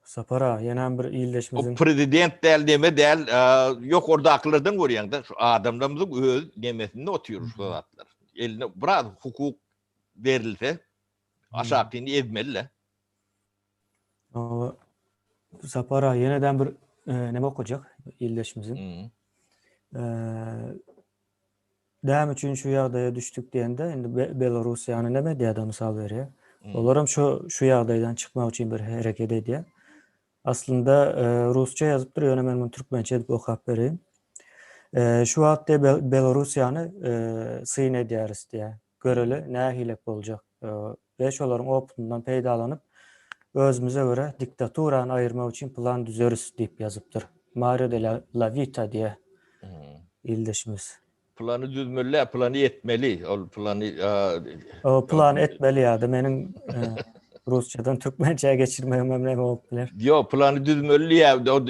Sapar aga, ýenäm bir ildeşimiziň. O prezident däl, neme däl, ýokardakylardan görýäň-de, şu adamlarymyzyň öz nemesinde otyr şu zatlar. Eline biraz hukuk berilse, aşakyny ezmeli-le. Hawa. Sapar aga ýeneden bir neme okajak ildeşimiziň. Näme üçin şu ýagdaýa düşdük diýende, indi Belorussiýany neme edýär-de mysal berýär. Olaram şu şu ýagdaýdan çykmak üçin bir hereket edýär. Aslynda rusça ýazypdyr, ýöne men muny türkmençe edip okap bereýin. Şu wagt diýýär Belorussiýany syn edýäris diýýär. Göreli nähilek boljak. We şolaryň oputyndan peýdalanyp, özümize görä diktaturany aýyrmak üçin plan düzeris diýip ýazypdyr. Mario de la Vita diýýär ildeşimiz. Plany düzmeli däl, plany etmeli. Ol plany O plany etmeli ýa-da meniň rusçadan türkmençä geçirmegim hem näme bolup biler? Ýok, plany düzmeli diýýär. O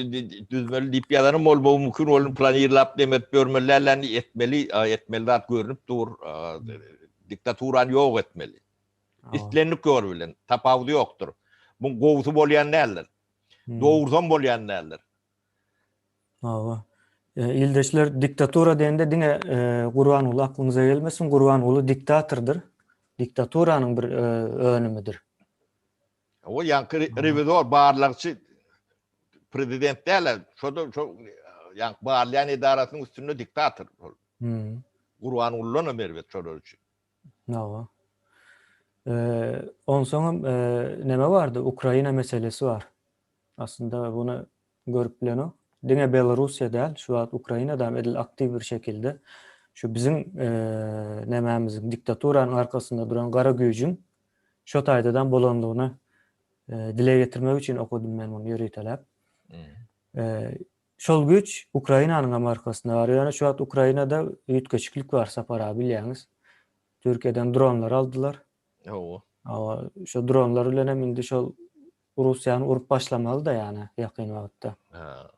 düzmeli diýip ýazanym bolmagy mümkin. Ol planirlap demek görmeli däl, etmeli, etmeli zat görnüp dur. Diktaturany ýok etmeli. Islendik ýol bilen, tapawudy ýokdur. Bu gowusy bolýan däldir. Dogrusam bolýan däldir. Hawa. Ildeşler diktatura diýende diňe Gurbanguly aklyňyza gelmesin. Gurbanguly diktatordyr. Diktaturanyň bir önümidir. O ýaňky rewizor barlagçy prezident däl, şo-da şo ýaňky barlaýan edarasynyň üstünde diktator. Hmm. Gurbangulydan hem erbet şolar üçin. Hawa. Onsoňam neme bardy? Ukraina meselesi bar. Aslynda buny görüp bilenok. Diňe Belarussiýa däl, şu wagt Ukrainada hem edil aktiw bir şekilde şu biziň nemämiziň diktaturanyň arkasynda duran gara güýjüň şo taýdadan bolandygyny dile getirmek üçin okadym men muny ýöriteläp. Şol güýç Ukrainanyň hem arkasynda bar. Ýöne şu wagt Ukrainada üýtgeşiklik bar Sapar aga bilýäňiz. Türkiýeden dronlar aldylar. Hawa. Hawa, şo dronlar bilen hem indi şol Russiýany urup başlamaly-da ýany ýakyn wagtda. Ha.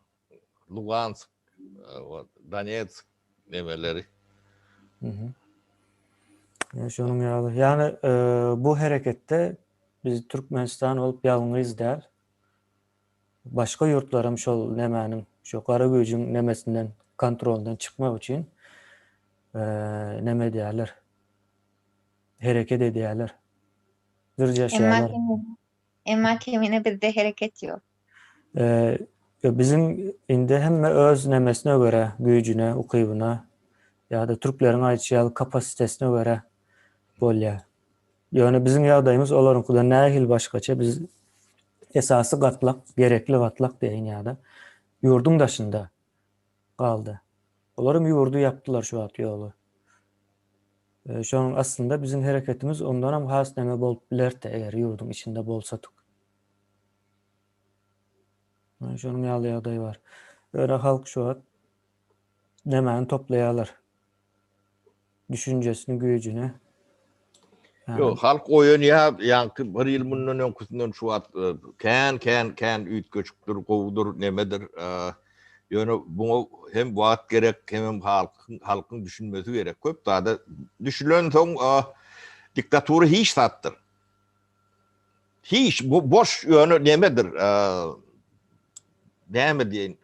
Lugansk, Donetsk nemeleri. Mhm. Ýa şonuň ýaly. Ýani bu hereketde biz Türkmenistan bolup ýalňyz däl. Başga ýurtlaram şol nemäniň, şu gara güýjüň nemesinden, kontrolyndan çykmak üçin neme edýärler. Hereket edýärler. Dyrjaşýarlar. Emma kemine bizde hereket ýok. Biziň indi hemme öz nemesine görä, güýjüne, ukybyna ýa-da türkleriň aýdyşy ýaly kapasitesine görä bolýar. Ýöne biziň ýagdaýymyz olaryňkydan nähili başgaça, biz esasy gatlak, gerekli gatlak diýeýin ýa-da ýurduň daşynda galdy. Olaram ýurdy ýapdylar şu wagt ýoly. Şonuň aslynda biziň hereketimiz ondanam has neme bolup bilerdi eger ýurduň içinde bolsadyk. Şonuň ýaly ýagdaý bar. Ýöne halk şu wagt nemäni toplaýarlar. Düşünjesini, güýjüni. Ýok, halk oýanýar, ýaňky bir ýyl mundan öňküsinden şu wagt kän, kän, kän üýtgeşikdir, gowudyr, nemedir. Ýöne buňa hem wagt gerek, hemem halkyň, halkyň düşünmesi gerek. Köp zada düşünensoň diktatura hiç zatdyr. Hiç, bu boş ýöne nemedir, näme diýeýin,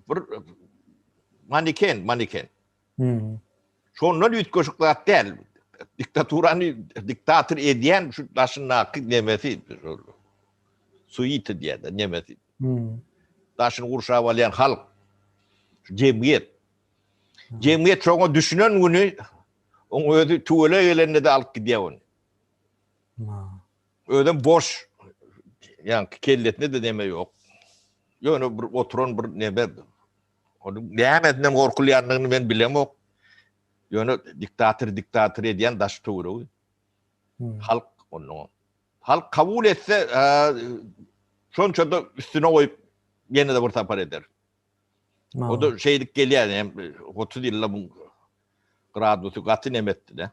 bir maniken, maniken. Hmm. Şondan üýtgeşik zat däl. Diktaturany diktator edýän şu daşyndaky nemesi, suita diýýärler, nemesi. Hmm. Daşyny gurşap alýan halk, şu jemgyýet. Jemgyýet şoňa düşünen güni oň özi tüwele gelende-de alyp gidýär ony. Özem boş. Ýaňky kellesinde-de neme ýok. Ýöne bir oturan bir neme Onuň nämesinden gorkulýandygyny men bilemok. Ýöne diktator diktator edýän daş töweregi. Halk ondan. Halk kabul etse, şonça-da üstüne goýup ýene-de bir sapar eder. O da şeýdip gelýär, hem 30 ýylda bu gradusy gaty neme etdi-de.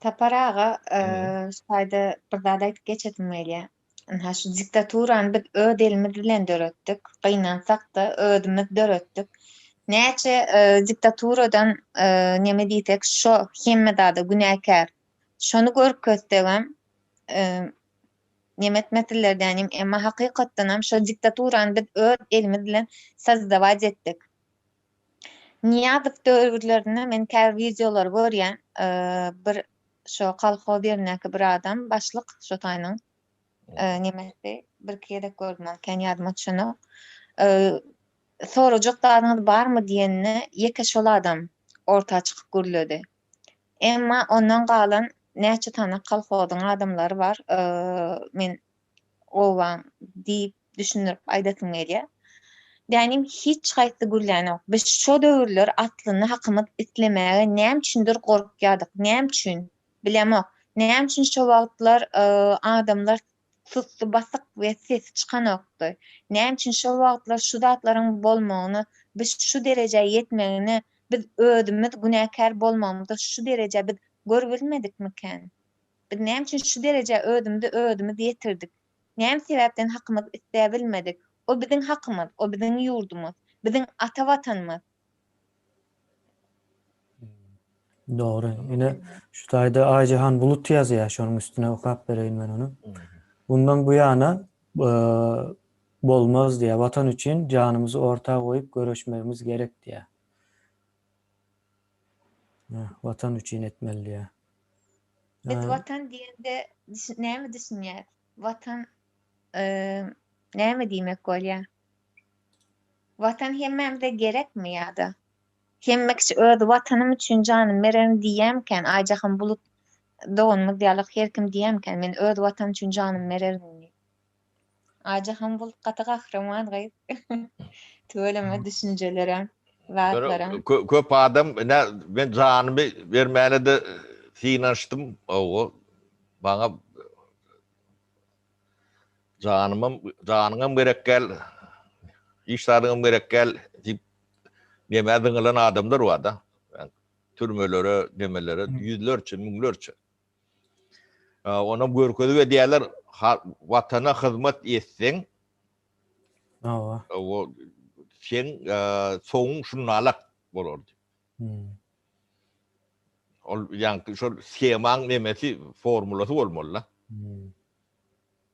Sapar aga, şu taýda bir zat aýdyp geçesim gelýär. Ynha şu diktaturany biz öz elimiz bilen döretdik. Gynansak-da özümiz döretdik. Näçe diktaturadan neme diýsek şo hemme zada günäkär. Şony görkezsegem neme etmesinler dänim, emma hakykatdanam şo diktaturany biz öz elimiz bilen sozdawać etdik. Nyýazow döwürlerinde men käbir wideolary görýän. Bir. Şo kolhoz ýerindäki bir adam, başlyk şo taýynyň nemesi, birki gezek gördüm ony, kän ýadyma düşenok. Sorajak zadyňyz barmy diýende, ýeke şol adam orta çykyp gürledi. Emma ondan galan näçe sany kolhozyň adamlary bar, men obaň diýip düşündirip aýdasym gelýär. Dänim hiç haýsy gürlänok. Biz şo döwürler aslynda hakymyz islemäge näme üçindir gorkýardyk. Näme üçin? Bilemok. Näme üçin şo wagtlar adamlar sussy basyk we sesi çykanokdy? Näme üçin şo wagtlar şu zatlaryň bolmagyna, biz şu derejä ýetmegine biz özümiz günäkär bolmagymyzda şu derejä biz görübilmedikmikän? Biz näme üçin şu derejä özümizi özümiz ýetirdik? Näme sebäpden hakymyzy isläbilmedik? O biziň hakymyz, o biziň ýurdumyz, biziň ata Watanymyz. Dogry. Ine, şu taýda Aýjahan Bulut ýazýar, şonuň üstüne okap bereýin men ony. Mundan bu ýana bolmaz diýýär. Watan üçin janymyzy orta goýup göreşmegimiz gerek diýýär. Watan üçin etmeli diýýär. Biz watan diýende näme düşünýäris? Watan näme diýmek bolýar? Watan hemmämize gerekmi ýa-da? Hemme kişi öz watanym üçin janymy bererin diýýärmikän? Aýjahan Bulut doganymyz ýaly her kim diýýärmikän men öz watanym üçin janymy bererin diýip. Aýjahan Bulut gaty gahryman gyz. Tüweleme düşünjelerem, zatlaram. Köp adam ine men janymy bermäne-de synanyşdym. Hawa, maňa Janymam, janyňam gerek däl, hiç zadyňam gerek däl diýip nämä zyňylan adamlar bar-da. Türmelere, nemelere ýüzlerçe, müňlerçe. Onam görkezip edýärler, Watana hyzmat etseň, Hawa. Seň soňuň şundalak bolar diýip. Ol ýaňky şol shemaň nemesi, formulasy bolmaly-da.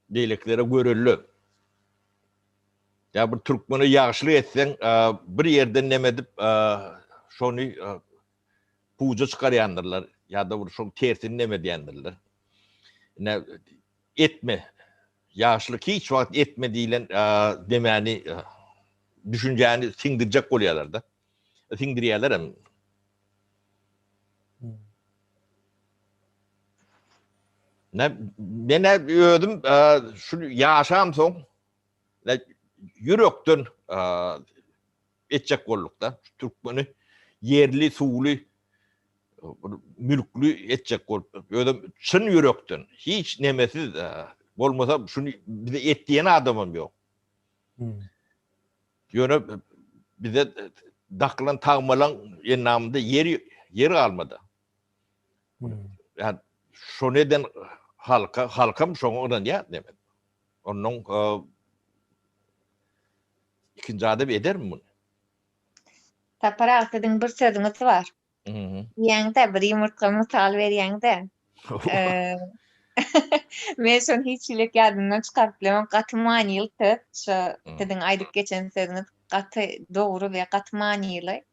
Beýlekilere görelde. Ýa bir türkmene ýagşylyk etseň, bir ýerden neme edip, şony puja çykarýandyrlar ýa-da bir şoň tersini neme edýändirler. Ine, etme, ýagşylyk hiç wagt etme diýlen nemäni, düşünjäni siňdirjek bolýarlar-da. Siňdirýärler hem. Ne, men özüm şu ýaşam soň ýürekden etjek bolduk-da. Türkmeni ýerli, suwly, mülkli etjek bolup, özüm çyn ýürekden, hiç nemesiz bolmasa şuny bize et diýen adamam ýok. Ýöne bize dakylan tagmalaň endamynda ýer ýer galmady. Ýa şony eden halka, halkam şoňa ynanýar diýmek. Ondan ikinji adam edermi muny? Sapar aga siziň bir sözüňiz bar. Diýýäňde bir ýumurtga mysal berýäňde. Men şony hiç hili ýadymdan çykaryp bilemok. Gaty manyly söz. Şo siziň aýdyp geçen sözüňiz gaty dogry we gaty manyly.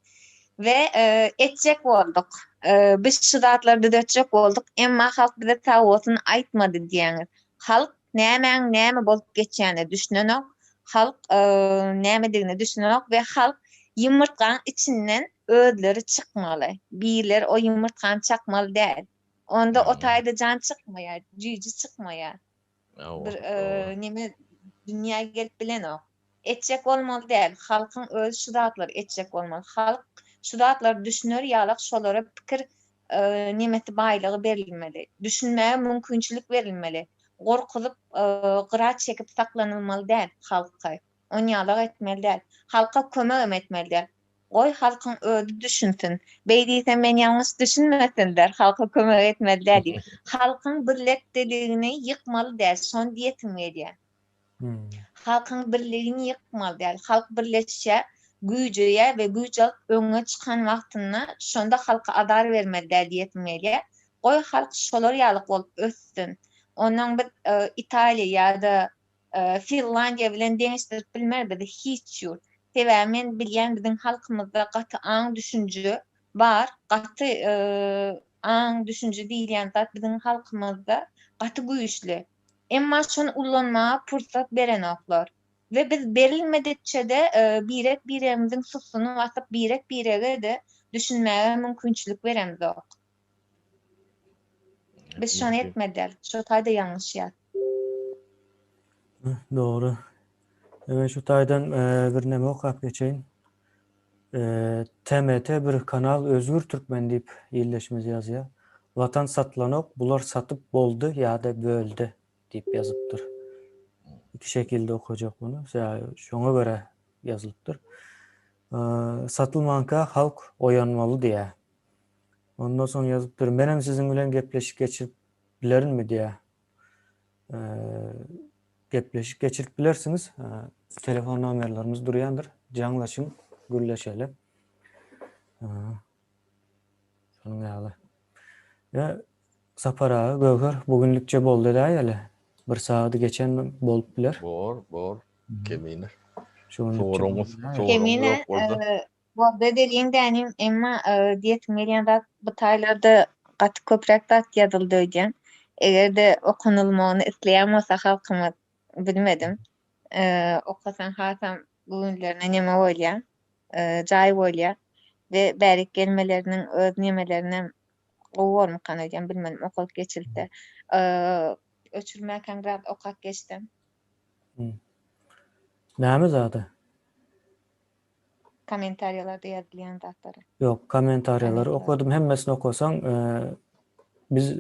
We etjek bolduk. Biz şu zatlary düzetjek bolduk, emma halk bize sag bolsun aýtmady diýýäňiz. Halk nämäň näme bolup geçýänine düşünenok, halk nämedigine düşünenok we halk ýumurtgaň içinden özleri çykmaly. Birleri o ýumurtgany çakmaly däl. Onda o taýda jan çykmaýar, jüýji çykmaýar. Bir neme dünýä gelip bilenok. Etjek bolmaly däl. Halkyň özi şu zatlary etjek bolmaly. Halk şu zatlary düşüner ýalak şolara pikir nemesi baýlygy berilmeli. Düşünmäge mümkinçilik berilmeli. Gorkuzyp gyra çekip saklanylmaly däl halky. Onýalak etmeli däl. Halka kömegem etmeli däl. Goý halkyň özi düşünsin. Beý diýsem men ýalňyş düşünmesinler, halka kömek etmeli däl diýip. Halkyň birlekdeligini ýykmaly däl, şony diýesim gelýär. Halkyň birligini ýykmaly däl. Halk birleşýär, güýjeýär we güýç alyp öňe çykan wagtynda şonda halka azar bermeli däl diýesim gelýär. Goý halk şolar ýalyk bolup össün. Onnoň biz Italiýa ýa-da Finlandiýa bilen deňeşdirip bilmer bizi hiç ýurt. Sebäbi men bilýän biziň halkymyzda gaty aň düşünje bar, gaty. Aň, düşünje diýilýän zat biziň halkymyzda gaty güýçli. Emma şony ullanmaga pursat berenoklar. We biz berilmedikçe-de birek-biregimiziň sussuny basyp birek-birege-de düşünmäge mümkinçilik beremzok. Biz şony etmeli däl. Şo taýda ýalňyşýas. Dogry. Men şu taýdan bir neme okap geçeýin. TMT bir kanal Özgür Türkmen diýip ildeşimiz ýazýar. Watan satylanok, bular satyp boldy ýa-da böldi diýip ýazypdyr. Iki şekilde okajak muny. Şoňa görä ýazylypdyr. Satylmanka halk oýanmaly diýýär. Ondan soň ýazypdyr, menem siziň bilen gepleşik geçirip bilerinmi diýýär. Gepleşik geçirip bilersiňiz. Telefon nomerlerimiz durýandyr. Jaňlaşyň, gürleşeli. Şonuň ýaly. Ýa Sapar aga, Göwher bu günlükçe boldy edäýeli. Bir sagady geçen bolup biler. Bor, bor. Kemine. Şu günlükçe Soragyňyz, boldy edäýeli. soragyňyz Kemine, ýok bolsa. Boldy edeliň dänim, emma diýesim gelýän zat bu taýlarda gaty köpräk zat ýazyldy öýdýän. Eger-de okanylmagyny isleýän bolsa halkymyz bilmedim. Okasaň hasam göwünlerine neme bolýar, jaý bolýar we bärik gelmeleriniň öz nemelerinem gowy bolmykan öýdýän bilmedim okalyp geçilse. Öçürmäkäň biraz okap geçsem. Näme zady? Kommentariýalarda ýazylýan zatlary. Ýok, kommentariýalary okadym, hemmesini okasaň, biz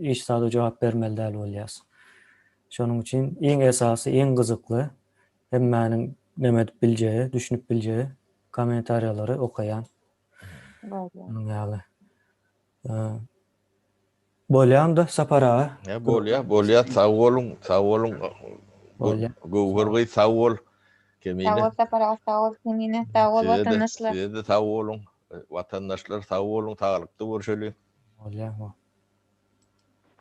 hiç zada jogap bermeli däl bolýas. Şonuň üçin iň esasy, iň gyzykly, hemmäniň neme edip biljegi, düşünip biljegi kommentariýalary okaýan. Şonuň ýaly. Bolýa onda Sapar aga. He bolýa, bolýa sag boluň, sag boluň. Bolýa. Göwher gyz sag bol. Kemine. Sag bol Sapar aga, sag bol Kemine, sag bol watandaşlar. Size-de sag boluň. Watandaşlar sag boluň, saglykda görşeliň. Bolýa.